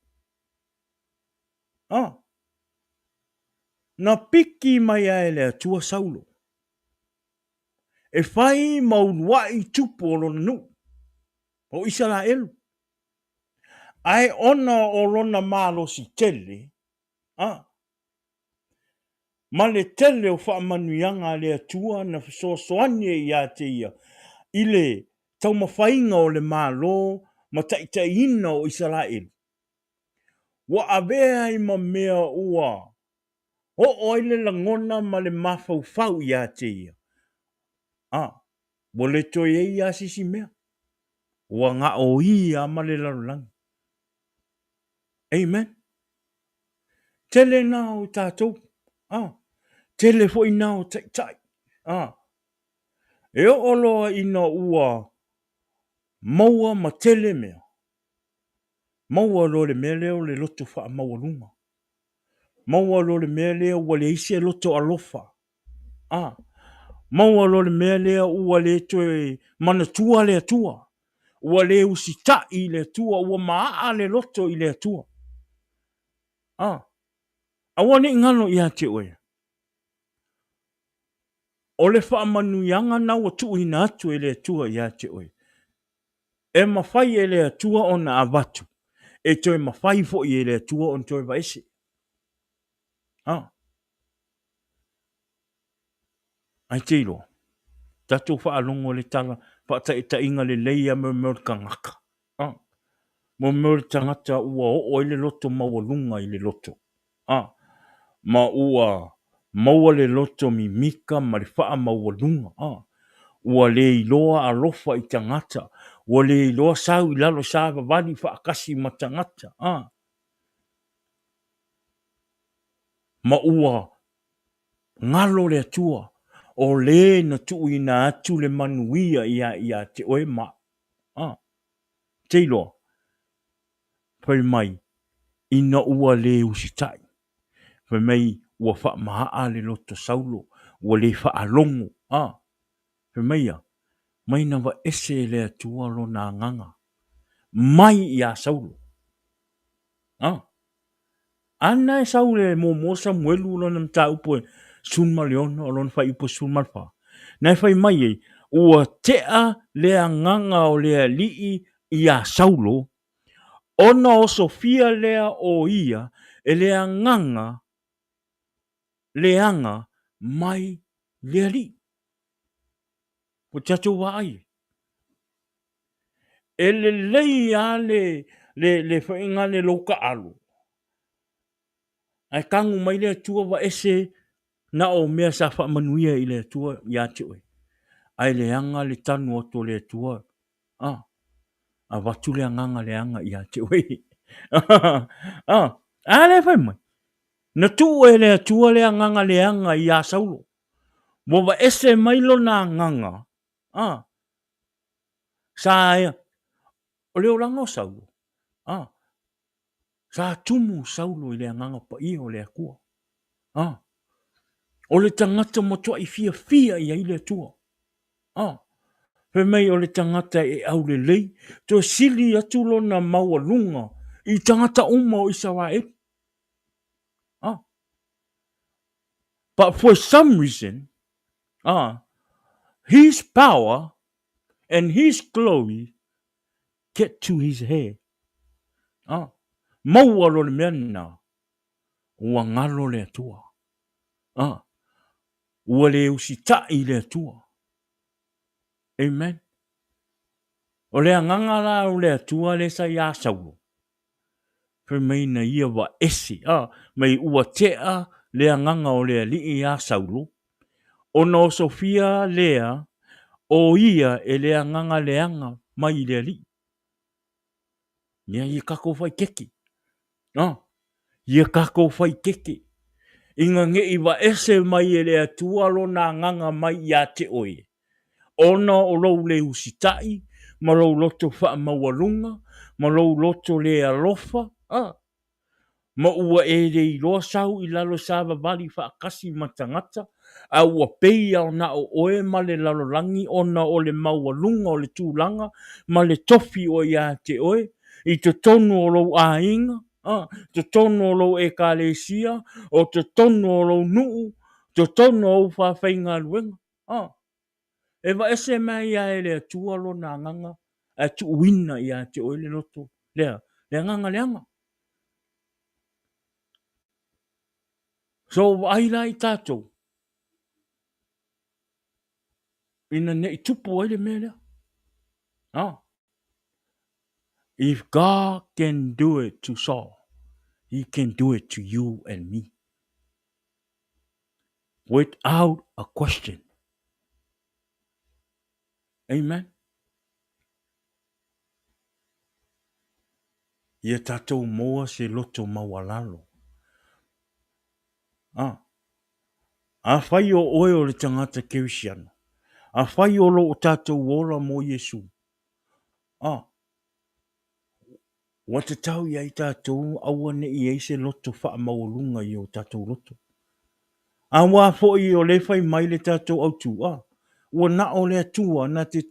A. Na piki mai a e le Atua Saulo e fai ma uluaʻi tupu o lona nuu, o Isaraelu. Ae ona o lona malosi tele, a, ma le tele o faamanuiaga a le Atua na fesoasoani ai ia te ia i le taumafaiga o le malo ma taitaiina o Isaraelu, ua avea ai ma mea ua oo ai le lagona ma le mafaufau ia te ia, a, ua le toe i ai lava se isi mea, ua gaoia lava ma le lalolagi. Amen. Tele na o tatou, a, tele foi na o taitai, a, e oo loa ina ua maua ma tele mea, maua loa le mea lea o le loto faamaualuga. Maua loa le mea lea ua leai se loto alofa. A, maua loa le mea lea ua le toe manatua le Atua. Ua le usitai i le Atua, ua maaa le loto i le Atua. A, aua ne i galo ia te oe, o le faamanuiaga na ua tuuina atu e le Atua ia te oe, e mafai e le Atua ona avatu, e toe mafai foi e le Atua ona toe vaese. A. Ae te iloa, tatou faalogo i le tala faataitaiga lelei lava mo mea o le tagata. A. Mo mea o le tagata ua oo ai le loto maualuga i le loto. A. Ma ua maua le loto mimika ma le faamaualuga. A. Ua le iloa alofa i tagata, ua le iloa sau i lalo savavali faatasi ma tagata. A. Ma ua galo le Atua, o le na tuuina atu le manuia ia ia te oe ma au. A. Te iloa, fai mai, ina ua le usitai. Fai mai, ua faamaaa le loto Saulo, ua le faalogo. A. Fai mai ia, mai na vaese e le Atua lona agaga mai iā Saulo. A. Ana e sau le muamua Samuelu lona mataupu e 16 o lona fuaiupu e 14. Na e fai mai ai, ua tea le agaga o le Alii iā Saulo, ona osofia lea o ia e le agaga leaga mai le Alii. Ua tatou vaai ai. E lelei lava le, le, le faiga le lou taalo, ae tagu mai le Atua vaese na o mea sa faamanuia i le Atua ia te oe. Ae leaga le tanu atu o le Atua, ah, avatu le agaga leaga ia te oe. ah, a lea fai mai, na tuu e le Atua le agaga leaga iā Saulo. Ua vaese mai lona agaga, ah, sa o le olaga o Saulo, ah, sa tumu Saulo i le agaga paia o le Atua. Ah, o le tagata matuai fiafia i ai le Atua. Ah, fai mai o le tagata e aulelei, toe sili atu lona maualuga i tagata uma o Isaraelu. Ah. But for some reason, his power and his glory get to his head. Ah, maua loa le mea lena, ua galo le Atua. Ah, ua le usitai le Atua. Amen. O le agaga la o le Atua lea sa iā Saulo, Fai mai na ia vaese, a, mai ua tea le agaga o le alii iā Saulo, ona osofia lea o ia e le agaga leaga mai i le alii. Ia, ia tatou fai keke. A, ia tatou fai keke. Ina ne i vaese mai e le Atua lona agaga mai ia te oe, ona o lou le usitai ma lou loto faamaualuga ma lou loto le alofa, a, ma ua e le iloa sau i lalo savavali faatasi ma tagata, a ua pei a na o oe ma le lalolagi ona o le maualuga o le tulaga ma le tofi ua ia te oe i totonu o lou aiga, A, totonu o lou ekalesia, o totonu o lou nuu, totonu o ou faafaigaluega. A, e vaese mai lava e le Atua Lona Agaga ae tuuina ia te oe le loto lea, le agaga leaga. So vaai la i tatou, ina ne i tupu ai le mea lea. Ah. If God can do it to Saul, he can do it to you and me. Without a question. Amen. Ia tatou moa se loto maualalo. Ah. Afai o oe o le tagata Kerisiano, afai o lo o tatou ola mo Iesu, ah, ua tatau ia i tatou aua ne i ai se loto faamaualuga i o tatou loto. Auā foi o lea fai mai le tatou autu, ah, ua na o le Atua na te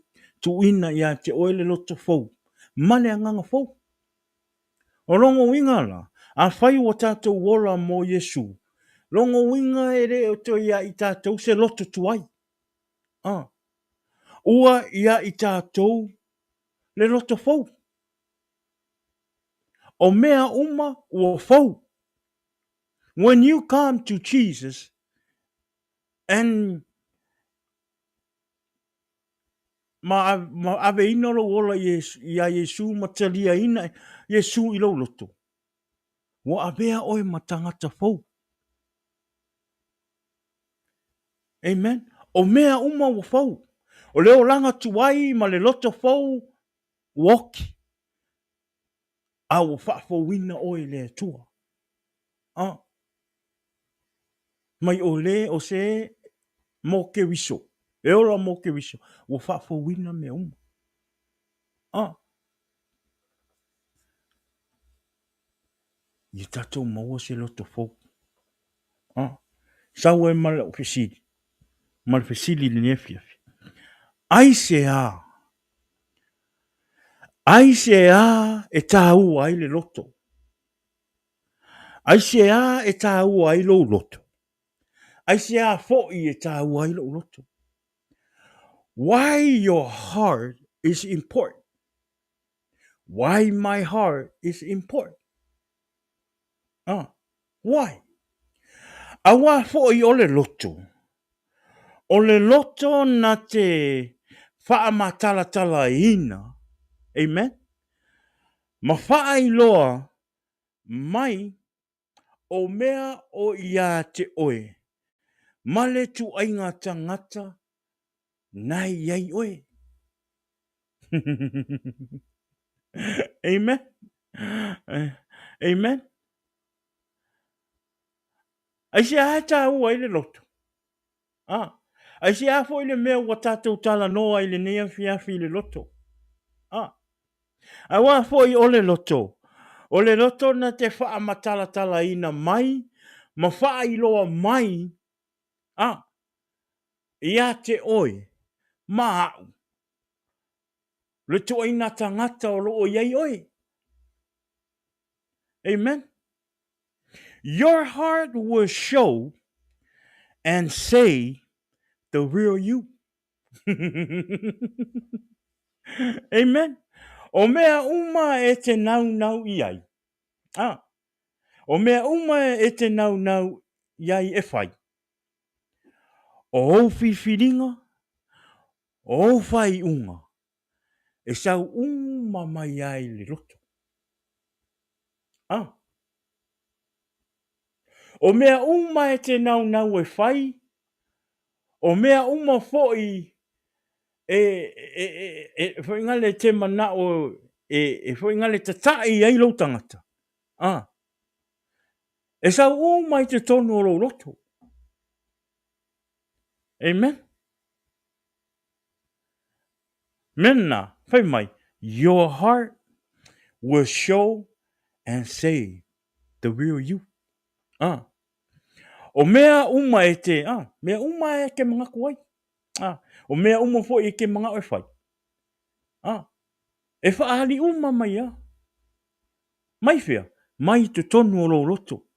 tuuina ia te oe le loto fou ma le agaga fou. O lona uiga la, afai ua tatou ola mo Iesu, lona uiga e le o toe ia i tatou se loto tuai. A. Ua ia i tatou le loto fou. O mea uma ua fou. When you come to Jesus and ma, ma aveina lou ola iā Iesu ma taliaina Iesu i lou loto, ua avea oe ma tagata fou. Amen. O mea uma ua fou. O le olaga tuai ma le loto fou ua oki. A ua faafouina oe e le Atua. Ah. Mai o le o se mo Keriso. E ola mo Keriso. Ua faafouina mea uma. Ah. Ia tatou maua se loto fou. Ah. Sau ai ma lau fesili. Ma le fesili i lenei afiafi. Aisea? Aisea e tāua ai le loto? Aisea e tāua ai lou loto? Aisea foi e tāua ai lou loto? Why your heart is important? Why my heart is important? Ah, why? Auā foi o le loto. O le loto na te whaamatalatalaina. Amen? Ma whaailoa mai o mea o ia te oe, ma le tuaiga tangata nae iai oe. Amen. Amen. Aisea e tāua ai le loto? Ah, aisea foi le mea ua tātou talanoa i lenei afiafi i le loto? Ah, Auā foi o le loto, o le loto na te faamatalatalaina mai ma faailoa mai, a, ia te oe ma a'u, le tuaina tagata o lo o i ai oe. Amen. Your heart will show and say the real you. Amen. O mea uma e te naunau i ai. Ah. O mea uma e te naunau i ai e whai. O ou whiwhiringa, o ou whaiunga, e sau uma mai ai le loto. Ah. O mea uma e te naunau e whai, O mea uma foi e, e, e, e foi ngale te manao e, e foi ngale tata'i ai lou tangata. Ah. E sau uma i te tonu o lou loto. Amen. Mena, fai mai, your heart will show and say the real you. Ah. O mea uma e te, ah, mea uma e ke mangaku ai. Ah, o mea uma foi e ke mangao e whai. Ah, e whaahali uma mai a. Mai whia? Mai totonu o lou loto.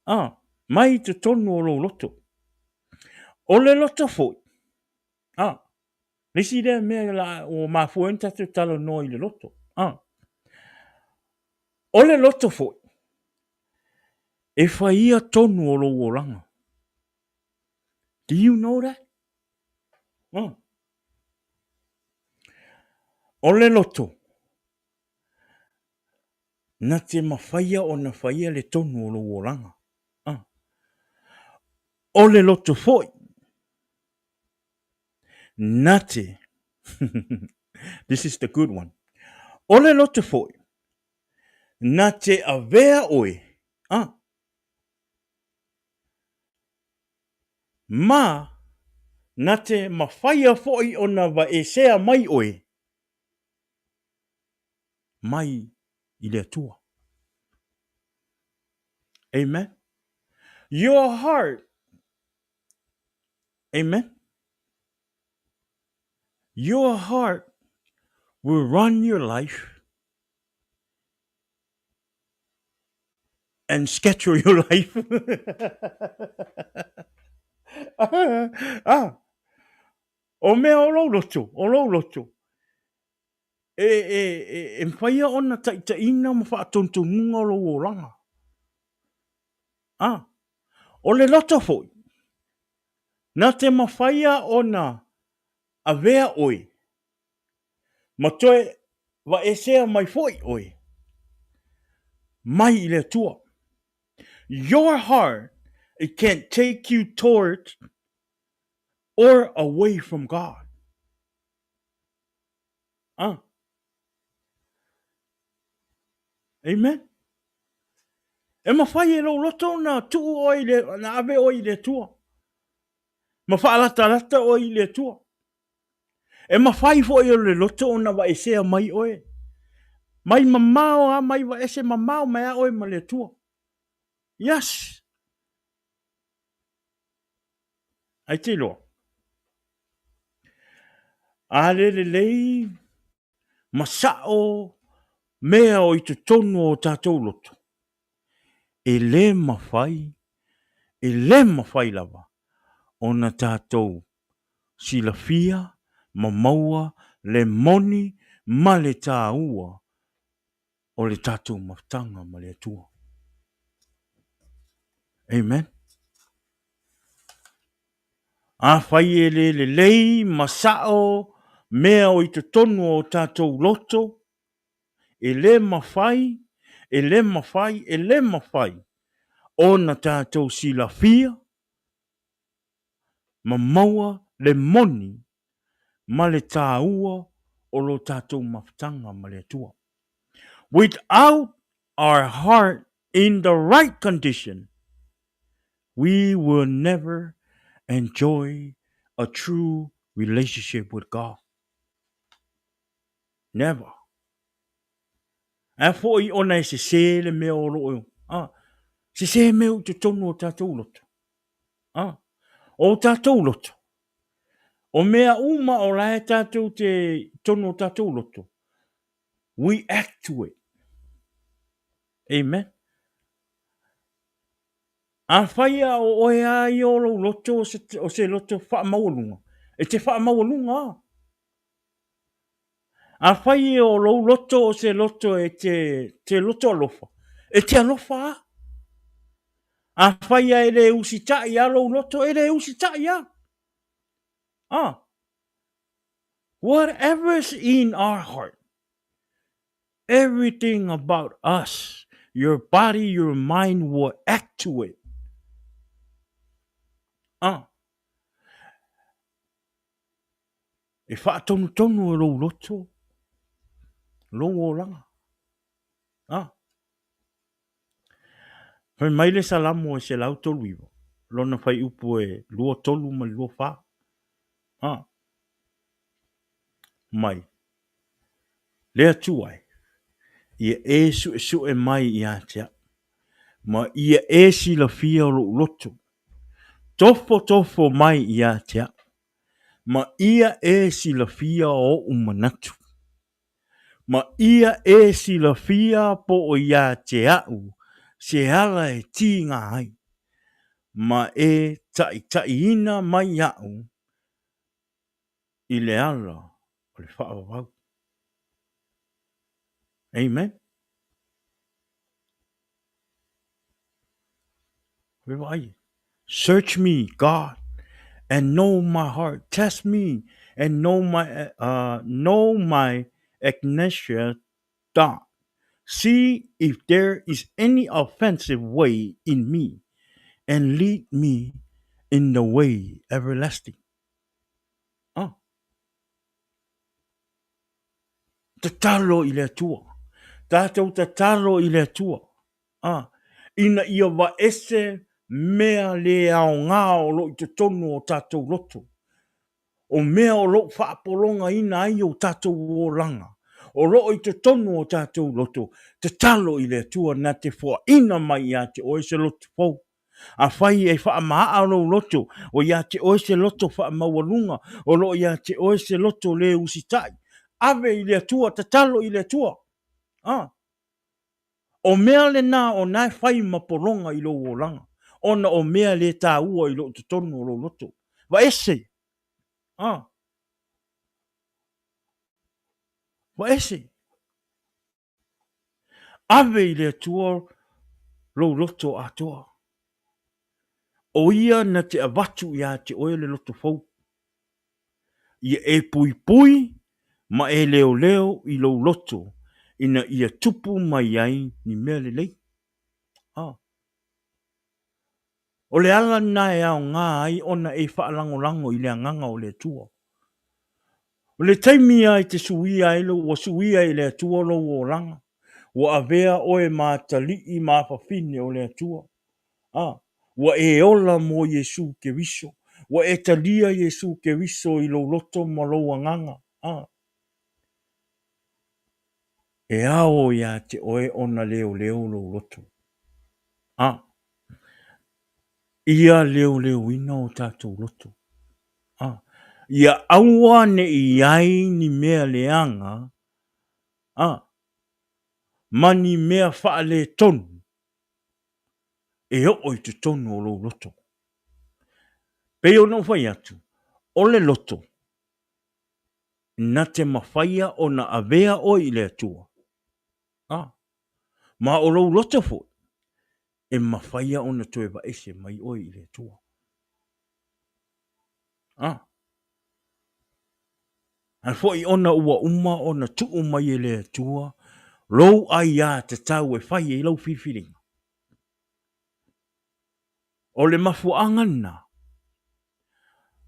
A, mai totonu o lou loto. O le loto foi, a, le isi lea mea la, ua mafua ai ona tatou talanoa i le loto. A, o le loto foi, e faia tonu o lou olaga. Do you know that? Oh. O le loto, na te mafaia ona faia le tonu o lou olaga. Ah. O le loto foi, na te, this is the good one, o le loto foi, na te avea oe, ah, ma na te mafaia foi ona vaesea mai oe mai i le Atua. Amen. Your heart, amen. Your heart will run your life and schedule your life. ah, o mea o lou loto, o lou loto. E, e, e, e mawhaia ona taitaina ma whaatontonuga o lou olaga. Ah, o le loto foi, na te mawhaia ona avea oe, ma toe vaesea mai foi oe, mai i le Atua. Your heart, it can't take you towards or away from God. Ah. Amen. E mawhai e lou loto na tuu oe i le, na ave oe i le Atua. Ma whaalatalata oe i le Atua. E mawhai foi o le loto ona vaesea mai oe. Mai mamao a mai vaese mamao mai a oe ma le Atua. Yes. Ai te iloa. A le lelei ma sa'o mea o i totonu o tatou loto, e lē mafai, e lē mafai lava ona tatou silafia ma maua le moni ma le tāua o le tatou mafutaga ma le Atua. Amen. Afai e le lelei ma sa'o mea o i totonu o tatou loto, e lē mafai, e lē mafai, e lē mafai ona tatou silafia ma maua le moni ma le tāua o lo tatou mafutaga ma le Atua. Without our heart in the right condition, we will never enjoy a true relationship with God. Never. Ae foi ona e sesē le mea o lo o, ah, sesē mea i totonu o tatou loto. Ah, o tatou loto. O mea uma o la e tatou te tonu o tatou loto. We act to it. Amen. Afai a o oe a ia o lou loto o se, o se loto whaamaualunga, e te whaamaualunga a. Afai e o lou loto o se loto e te, te loto alofa, e te alofa a. Afai a e le usita'i a lou loto, e le usita'i a. Ah. Whatever's in our heart, everything about us, your body, your mind will act to it. Ah. E whaatonutonu e lou loto, lou olaga. Ah. Fai mai le Salamo e 139, lona fuaiupu e 23 ma le 24. Ah. Mai. Le Atua e, ia e suesue mai ia te au, ma ia e silafia lou loto. Tofotofo mai ia te au, ma ia e silafia oʻu manatu. Ma ia e silafia po o iā te a'u se ala e tīgā ai, ma e taʻitaʻiina mai iaʻu i le ala o le faavavau. Amen. Search me, God, and know my heart. Test me and know my know my anxious thought. See if there is any offensive way in me, and lead me in the way everlasting. Ah. Tatalo i le Atua. Tatou tatalo i le Atua. A, ina ia vaese mea le aoga o lo o i totonu o tatou loto, o mea o lo o faapologaina ai o tatou olaga, o lo o i totonu o tatou loto, tatalo i le Atua na te foaina mai ia te oe se loto fou. Afai e faamaaa lou loto, o ia te oe se loto faamaualuga, o lo o ia te oe se loto le usitai, ave i le Atua, tatalo i le Atua. A. O mea lena o na e fai ma pologa i lou olaga, ona o mea le taua i loo totonu o lou loto. Vaese! A. Vaese! Ave i le Atua lou loto atoa. O ia na te avatu iā te oe le loto fou. Ia e puipui ma e leoleo i lou loto ina ia tupu mai ai ni mea lelei. A. O le ala lena e aoga ai ona e faalagolago i le Agaga o le Atua. O le taimi lava i te suia ai lou, ua suia e le Atua lou olaga, ua avea oe ma atalii ma afafine o le Atua. A, ua e ola mo Iesu Keriso, ua e talia Iesu Keriso i lou loto ma lou agaga. A, e ao iā te oe ona leoleo lou loto. A, ia leoleoina o tatou loto. A, ia aua ne i ai ni mea leaga, a, ma ni mea faaletonu e oo i totonu o lou loto. Pei ona ou fai atu, o le loto, na te mafaia ona avea oe i le Atua, a, ma o lou loto foi, e mafaia ona toe vaese mai oe i le Atua. A, ae foi ona ua uma ona tuu mai e le Atua lou aiā tatau e fai ai lau filifiliga. O le mafuaaga lena,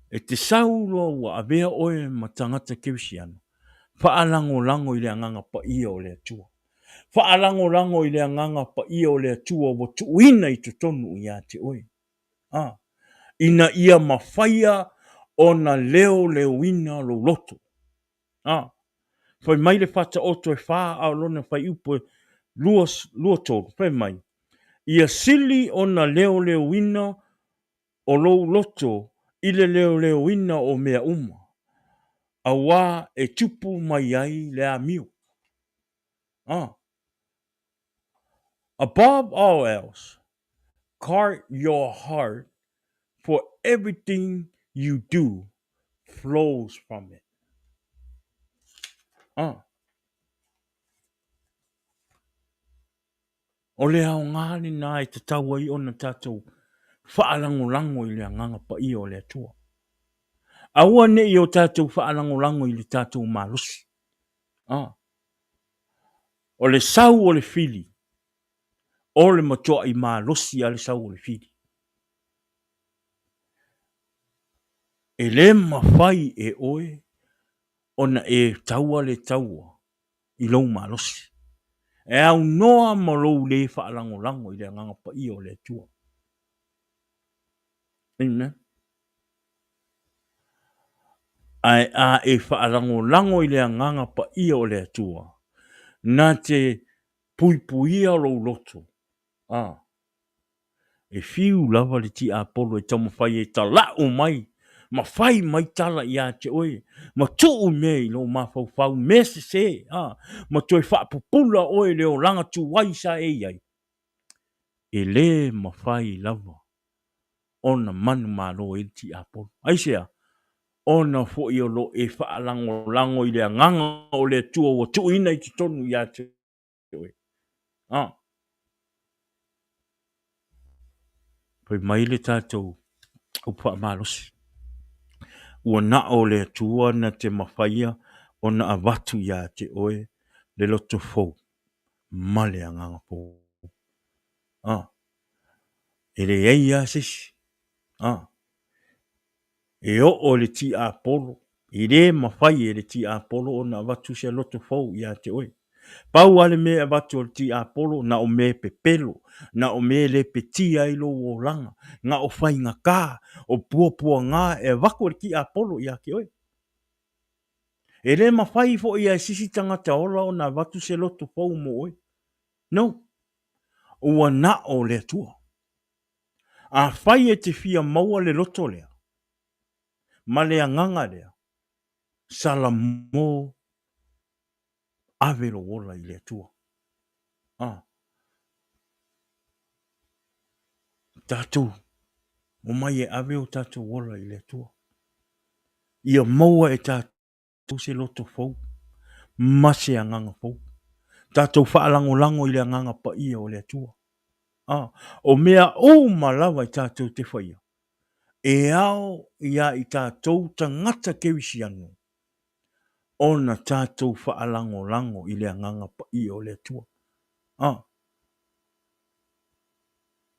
e te sau loa ua avea oe ma tagata kerisiano, faalagolago i le Agaga Paia o le Atua. Faalagolago i le Agaga Paia o le Atua ua tuuina i totonu ia te oe. A, ina ia mafaia ona leoleoina lou loto. A, fai mai le Faataoto e fa a o lona fuaiupu e 23, fai mai, Ia sili ona leoleoina o lou loto i le leoleoina o mea uma, auā e tupu mai ai le amio. A, Above all else, guard your heart, for everything you do flows from it. A. O le aoga lena e tatau ai ona tatou faalagolago i le Agaga Paia o le Atua. Aua ne i o tatou faalagolago i le tatou malosi. A. O le sau o le fili, o le matuaʻi malosi a le sau o le fili. E le mafai e oe ona e taua le taua i lou malosi. E aunoa ma lou le faalagolago i le Agaga Paia o le Atua. Amen. Ae a e faalagolago i le Agaga Paia o le Atua, na te puipuia lou loto, a, e fiu lava le tiapolo e taumafai e tala'u mai. ma fai mai tala ia te oe, ma tuu mea i lou mafaufau, mea sese, a, ma toe faapupula oe i le olaga tuai sa e i ai, e le mafai lava ona manumalo ai le tiapolo. Aisea? Ona foi o lo o e faalagolago i le Agaga o le Atua ua tuuina i totonu ia te oe. A. Fai mai le tatou upu faamalosi, ua na o le Atua na te mafaia ona avatu ia te oe le loto fou ma le agaga fou. A. E leai lava se isi. A. E oo i le tiapolo, e le mafai e le tiapolo ona avatu se loto fou ia te oe. Pau lava le mea e avatu e le tiapolo, na o mea pepelo, na o mea e lepetia ai lou olaga, na o faigata, o puapuaga e avatu e le tiapolo ia te oe. E le mafai foi e se isi tagata ola ona avatu se loto fou mo oe. No. Ua na o le Atua. Afai e te fia maua le loto lea, ma le agaga lea, Salamo, ave lou ola i le Atua. Ah. Tatou, omai e ave o tatou ola i le Atua. Ia maua e tatou se loto fou ma se agaga fou. Tatou faalagolago i le Agaga Paia o le Atua. Ah, o mea uma lava e tatou te faia, e ao ia i tatou tagata kerisiano ona tatou faalagolago i le Agaga Paia o le Atua. Ah.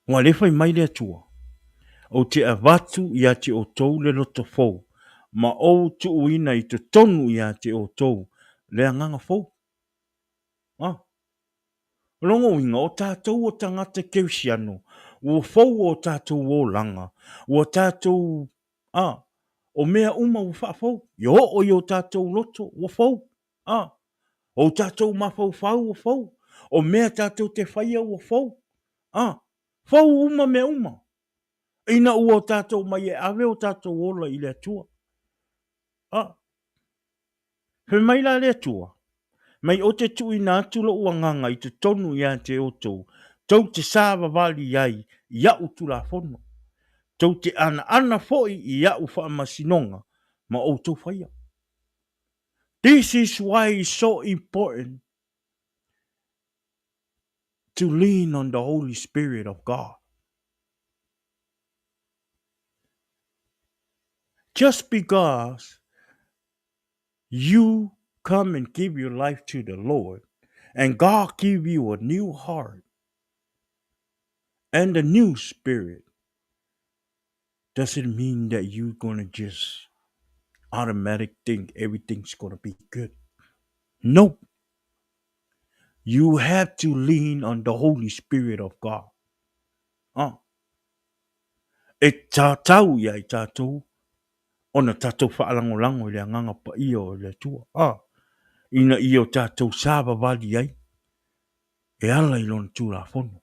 Ua le fai mai le Atua, Ou te avatu ia te outou le loto fou, ma ou tuuina i totonu ia te outou le agaga fou. Ah. O lona uiga, o tatou o tagata kerisiano, ua fou o tatou olaga, ua tatou, ah, o mea uma ua faafou, e oo i o tatou loto ua fou, ah, o tatou mafaufau ua fou, o mea tatou te faia ua fou, ah, fou uma mea uma, ina ua tatou omai e ave o tatou ola i le Atua. Ah. Fai mai la le Atua, Mai ou te tuuina atu lou agaga i totonu ia te outou, tou te savavali ai i a'u tulafono, tou te anaana foi i a'u faamasinoga ma outou faia. This is why it's so important to lean on the Holy Spirit of God. Just because you come and give your life to the Lord, and God give you a new heart and a new spirit, doesn't mean that you're gonna just automatic think everything's gonna be good. No. You have to lean on the Holy Spirit of God. Ah. E tatau ia i tatou ona tatou faalagolago i le Agaga Paia o le Atua, a, ina ia o tatou savavali ai e ala i Lona Tulafono,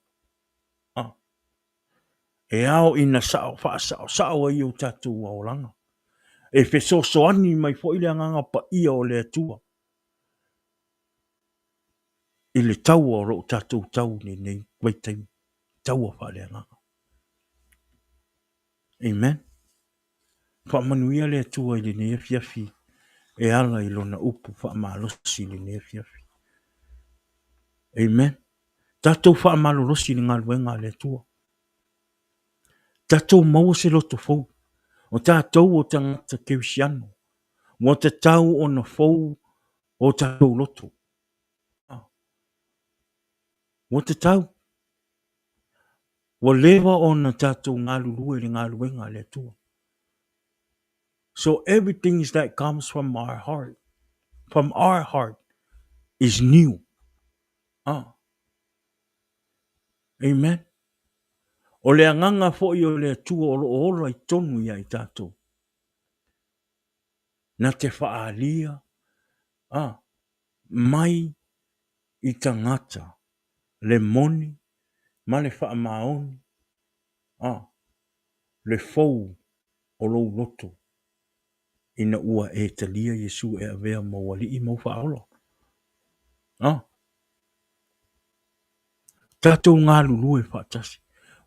a, e ao ina sao, faasaosao ai o tatou aolaga, e fesoasoani mai foi le Agaga Paia o le Atua i le taua o lo o tatou tau i lenei vaitaimi, taua faaleagaga. Amen. Faamanuia le Atua i lenei afiafi e ala i Lona upu faamalosi i lenei afiafi. Amen. Tatou faamalolosi i le galuega a le Atua. Tatou maua se loto fou. O tatou o tagata kerisiano. Ua tatau ona fou o tatou loto. Ua tatau. Ua leva ona tatou galulue i le galuega a le Atua. So everything that comes from our heart, from our heart is new. Ah. Amen. O le agaga foi o le Atua o lo o ola i totonu ia i tatou. Na te faaalia ah, mai i tagata le moni ma le faamaoni, a, le fou o lou loto. ina ua e talia Iesu e avea ma ou Alii ma ou Faaola. Ah. Tatou galulue faatasi.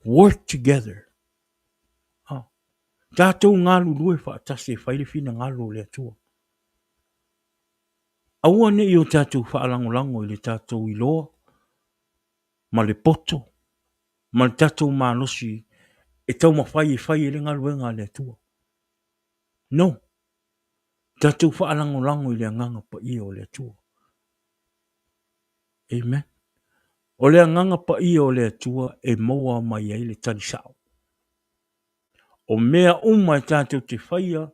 Work together. Ah. Tatou galulue faatasi e fai le finagalo o le Atua. Aua ne i o tatou faalagolago i le tatou iloa ma le poto ma le tatou malosi e taumafai e fai ai le galuega a le Atua. No. Tatou faalagolago i le Agaga Paia o le Atua. Amen. O le Agaga Paia o le Atua e maua mai ai le tali sao. O mea uma e tatou te faia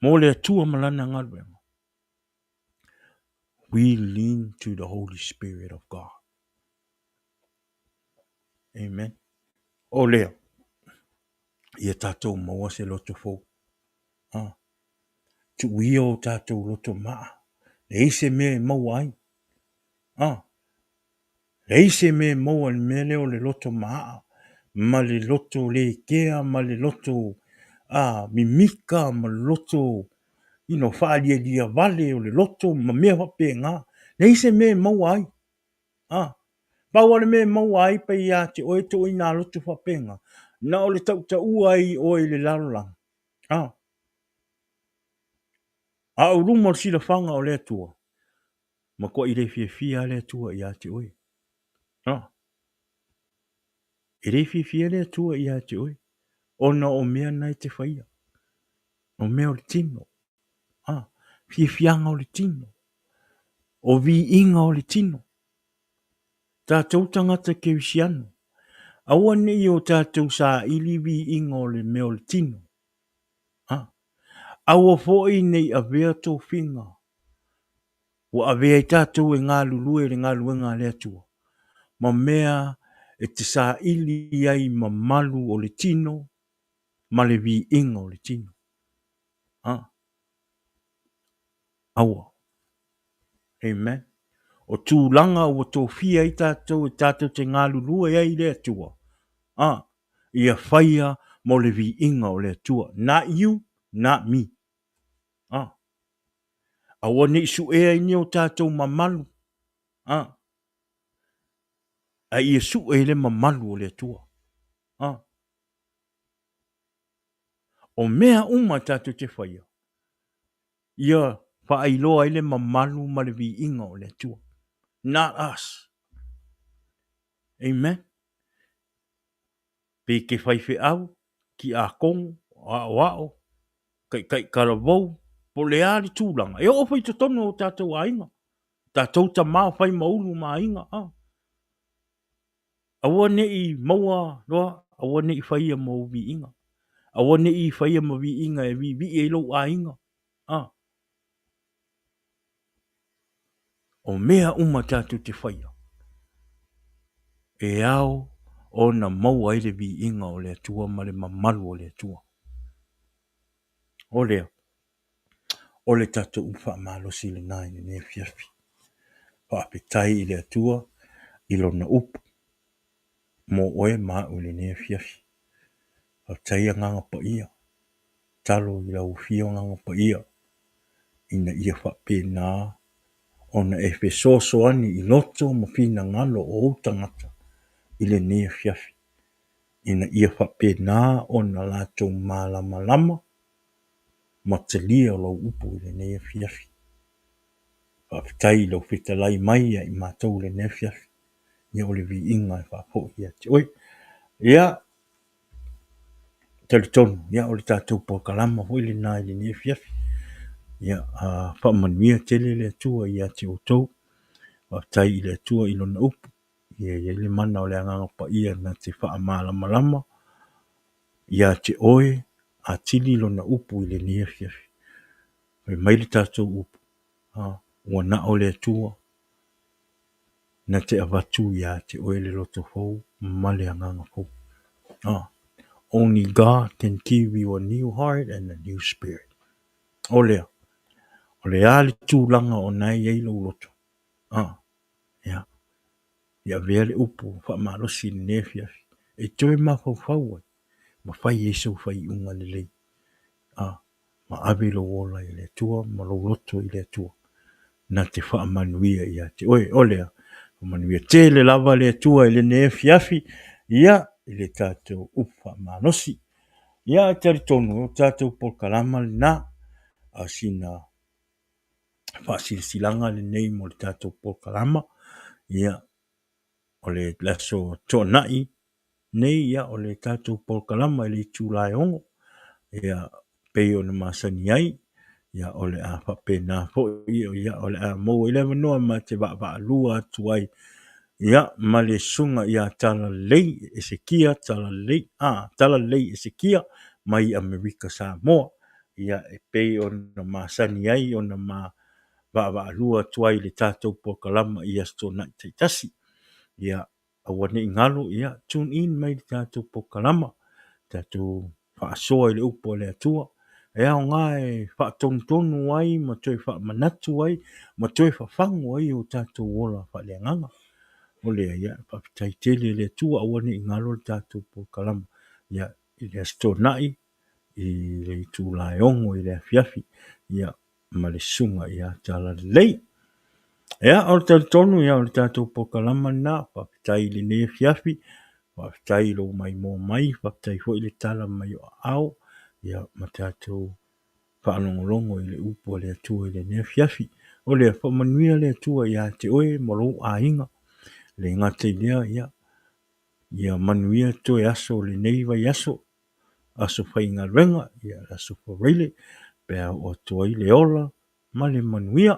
mo le Atua ma Lana galuega, we lean to the Holy Spirit of God. Amen. O lea, ia tatou maua se loto fou. Ah. Tuuia o tatou loto maa. Leai se mea e maua ai. Ah. Leai se mea e maua i le mea lea o le loto maa ma le loto le kea ma le loto ah, mimika ma le loto you know, faalialia vale o le loto ma mea faapena. Leai se mea e maua ai. Ah. Pau lava le mea e maua ai pei ia te oe ituaiga loto faapena, na o le tautaua ai i oe i le lalolagi. Ah. A o luma o le silafaga o le Atua, matuai le fiafia lava le Atua ia te oe. Ah. E le fiafia le Atua ia te oe, ona o mea na e te faia. O mea o le tino. Ah. Fiafiaga o le tino. O viiga o le tino. Tatou tagata kerisiano, aua ne i o tatou saili viiga o le mea o le tino. A. Aua foi ne i avea tofiga ua avea ai tatou e galulue i le galuega a le Atua, ma mea e te saili ai mamalu o le tino ma le viiga o le tino. A. Aua. Amen. O tulaga ua tofia ai tatou e tatou te galulue ai i le Atua, a, ia faia mo le viiga o le Atua. Not you, not me. A. Aua ne i suea ai ni o tatou mamalu, a, a ia sue i le mamalu o le Atua. A. O mea uma tatou te faia, ia faailoa ai le mamalu ma le viiga o le Atua. Not us. Amen. Pe ke faifeau, kiakono, aoao, taitai talavou, po o le a le tulaga, e oo foi i totonu o tatou aiga, tatou tama o fai ma ulu ma aiga, a. Aua ne i maua loa, aua ne i faia ma ou viiga. Aua ne i faia ma viiga e viivii ai lou aiga. A. O mea uma tatou te faia, e ao ona maua ai le viiga o le Atua ma le mamalu o le Atua. O lea, o le tatou upu faamalosi lena i lenei afiafi. Faafetai i le Atua i Lona upu mo oe ma au i lenei afiafi. Faafetai Agaga Paia, tatalo i lau Afio Agaga Paia ina ia faapena ona e fesoasoani i loto ma finagalo o ou tagata i lenei afiafi, ina ia faapena ona latou malamalama ma talia lau upu i lenei afiafi. Faafetai i lau fetalai mai ia i matou i lenei afiafi. Ia o le viiga e faafoi ia te oe. Ia, talitonu, ia o le tatou polokalama foi lena i lenei afiafi. Ia, faamanuia tele le Atua ia te outou. Faafetai i le Atua i lona upu. Ia i ai le mana o le Agaga Paia na te faamalamalama ia te oe atili lona upu i lenei afiafi. Fai mai le tatou upu, a, ua na o le Atua na te avatu ia te oe le loto fou ma le agaga fou. A, only God can give you a new heart and a new spirit. O lea, o le a le tulaga o na e i ai lou loto? A, ia, ia avea le upu faamalosi i lenei afiafi e toe mafaufau ai ma fai ai sou faaiuga lelei. A, ma ave lou ola i le Atua ma lou loto i le Atua, na te faamanuia ia te oe. O lea, faamanuia tele lava le Atua i lenei afiafi, ia, i le tatou upu faamalosi. Ia, e talitonu, o tatou polokalama lena, a sina faasilasilaga lenei mo le tatou polokalama. Ia, o le aso Toonai nei, ia, o le tatou polokalama i le itula e 6, ia, pei ona masani ai, ia, o le a faapena foi, ia, o le a maua ai le avanoa ma te vaavaalua atu ai, ia, ma le susuga ia Talalelei Esekia Talalelei, a, Talalelei Esekia mai Amerika Samoa, ia, e pei ona masani ai ona ma vaavaalua atu ai i le tatou polokalama i Aso Toonai taitasi. Ia, aua ne i galo, ia, tune in mai i le tatou polokalama, tatou faasoa i le upu a le Atua. E aoga e faatonutonu ai ma toe faamanatu ai ma toe fafagu ai o tatou ola faaleagaga. O lea, ia, faafetai tele i le Atua, aua ne i galo le tatou polokalama, ia, i le Aso Toonai i le itula e 6 i le afiafi, ia, ma le susuga ia Talalelei. Ia, o le talitonu, ia, o le tatou polokalama lena. Faafetai i lenei afiafi, faafetai i lou maimoa mai, faafetai foi le tala mai o aao, ia, ma tatou faalogologo i le upu a le Atua i lenei afiafi. O lea, faamanuia le Atua ia te oe ma lou aiga. E le gata i lea, ia, ia manuia toe aso o lenei vaiaso, aso faigaluega, ia, le aso Faraile, pe a oo atu ai le ola ma le manuia.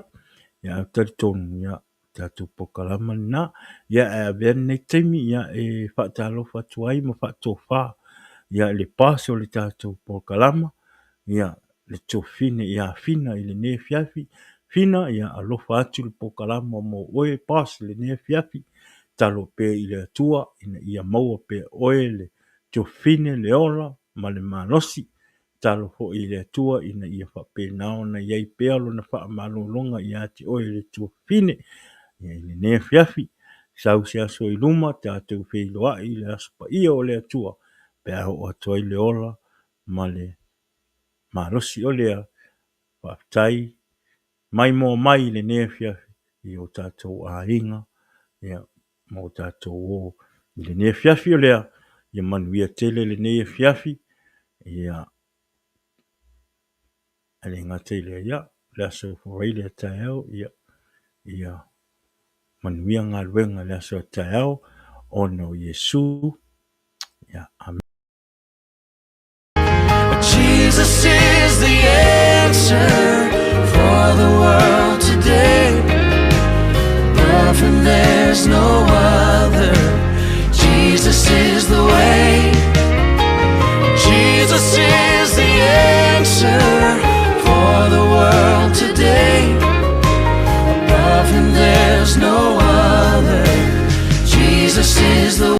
Ia, ae talitonu, ia, tatou polokalama lena. Ia, ae avea lenei taimi, ia, e faatalofa atu ai ma faatofa, ia, le boss o le tatou polokalama, ia, le tuafafine ia Fina i lenei afiafi. Fina, ia alofa atu le polokalama mo oe boss i lenei afiafi. Tatalo pea i le Atua ina ia maua pea e oe le tuafafine, le ola ma le malosi. Tatalo foi i le Atua ina ia faapena ona i ai pea lona faamalologa ia te oe le tuafafine. Ia, i lenei afiafi, sau se aso i luma, tatou feiloai i le aso paia o le Atua, pe a oo atu ai le ola ma le malosi. O lea, faafetai maimoa mai i lenei afiafi i o tatou aiga, ia, ma o tatou o i lenei afiafi. O lea, ia manuia tele lenei afiafi, ia, e le gata i lea, ia, le aso Faraile a taeao, ia, ia manuia galuega i le aso a taeao, ona o Iesu. Ia, amen. Jesus is the answer for the world today. Above him there's no other. Jesus is the way.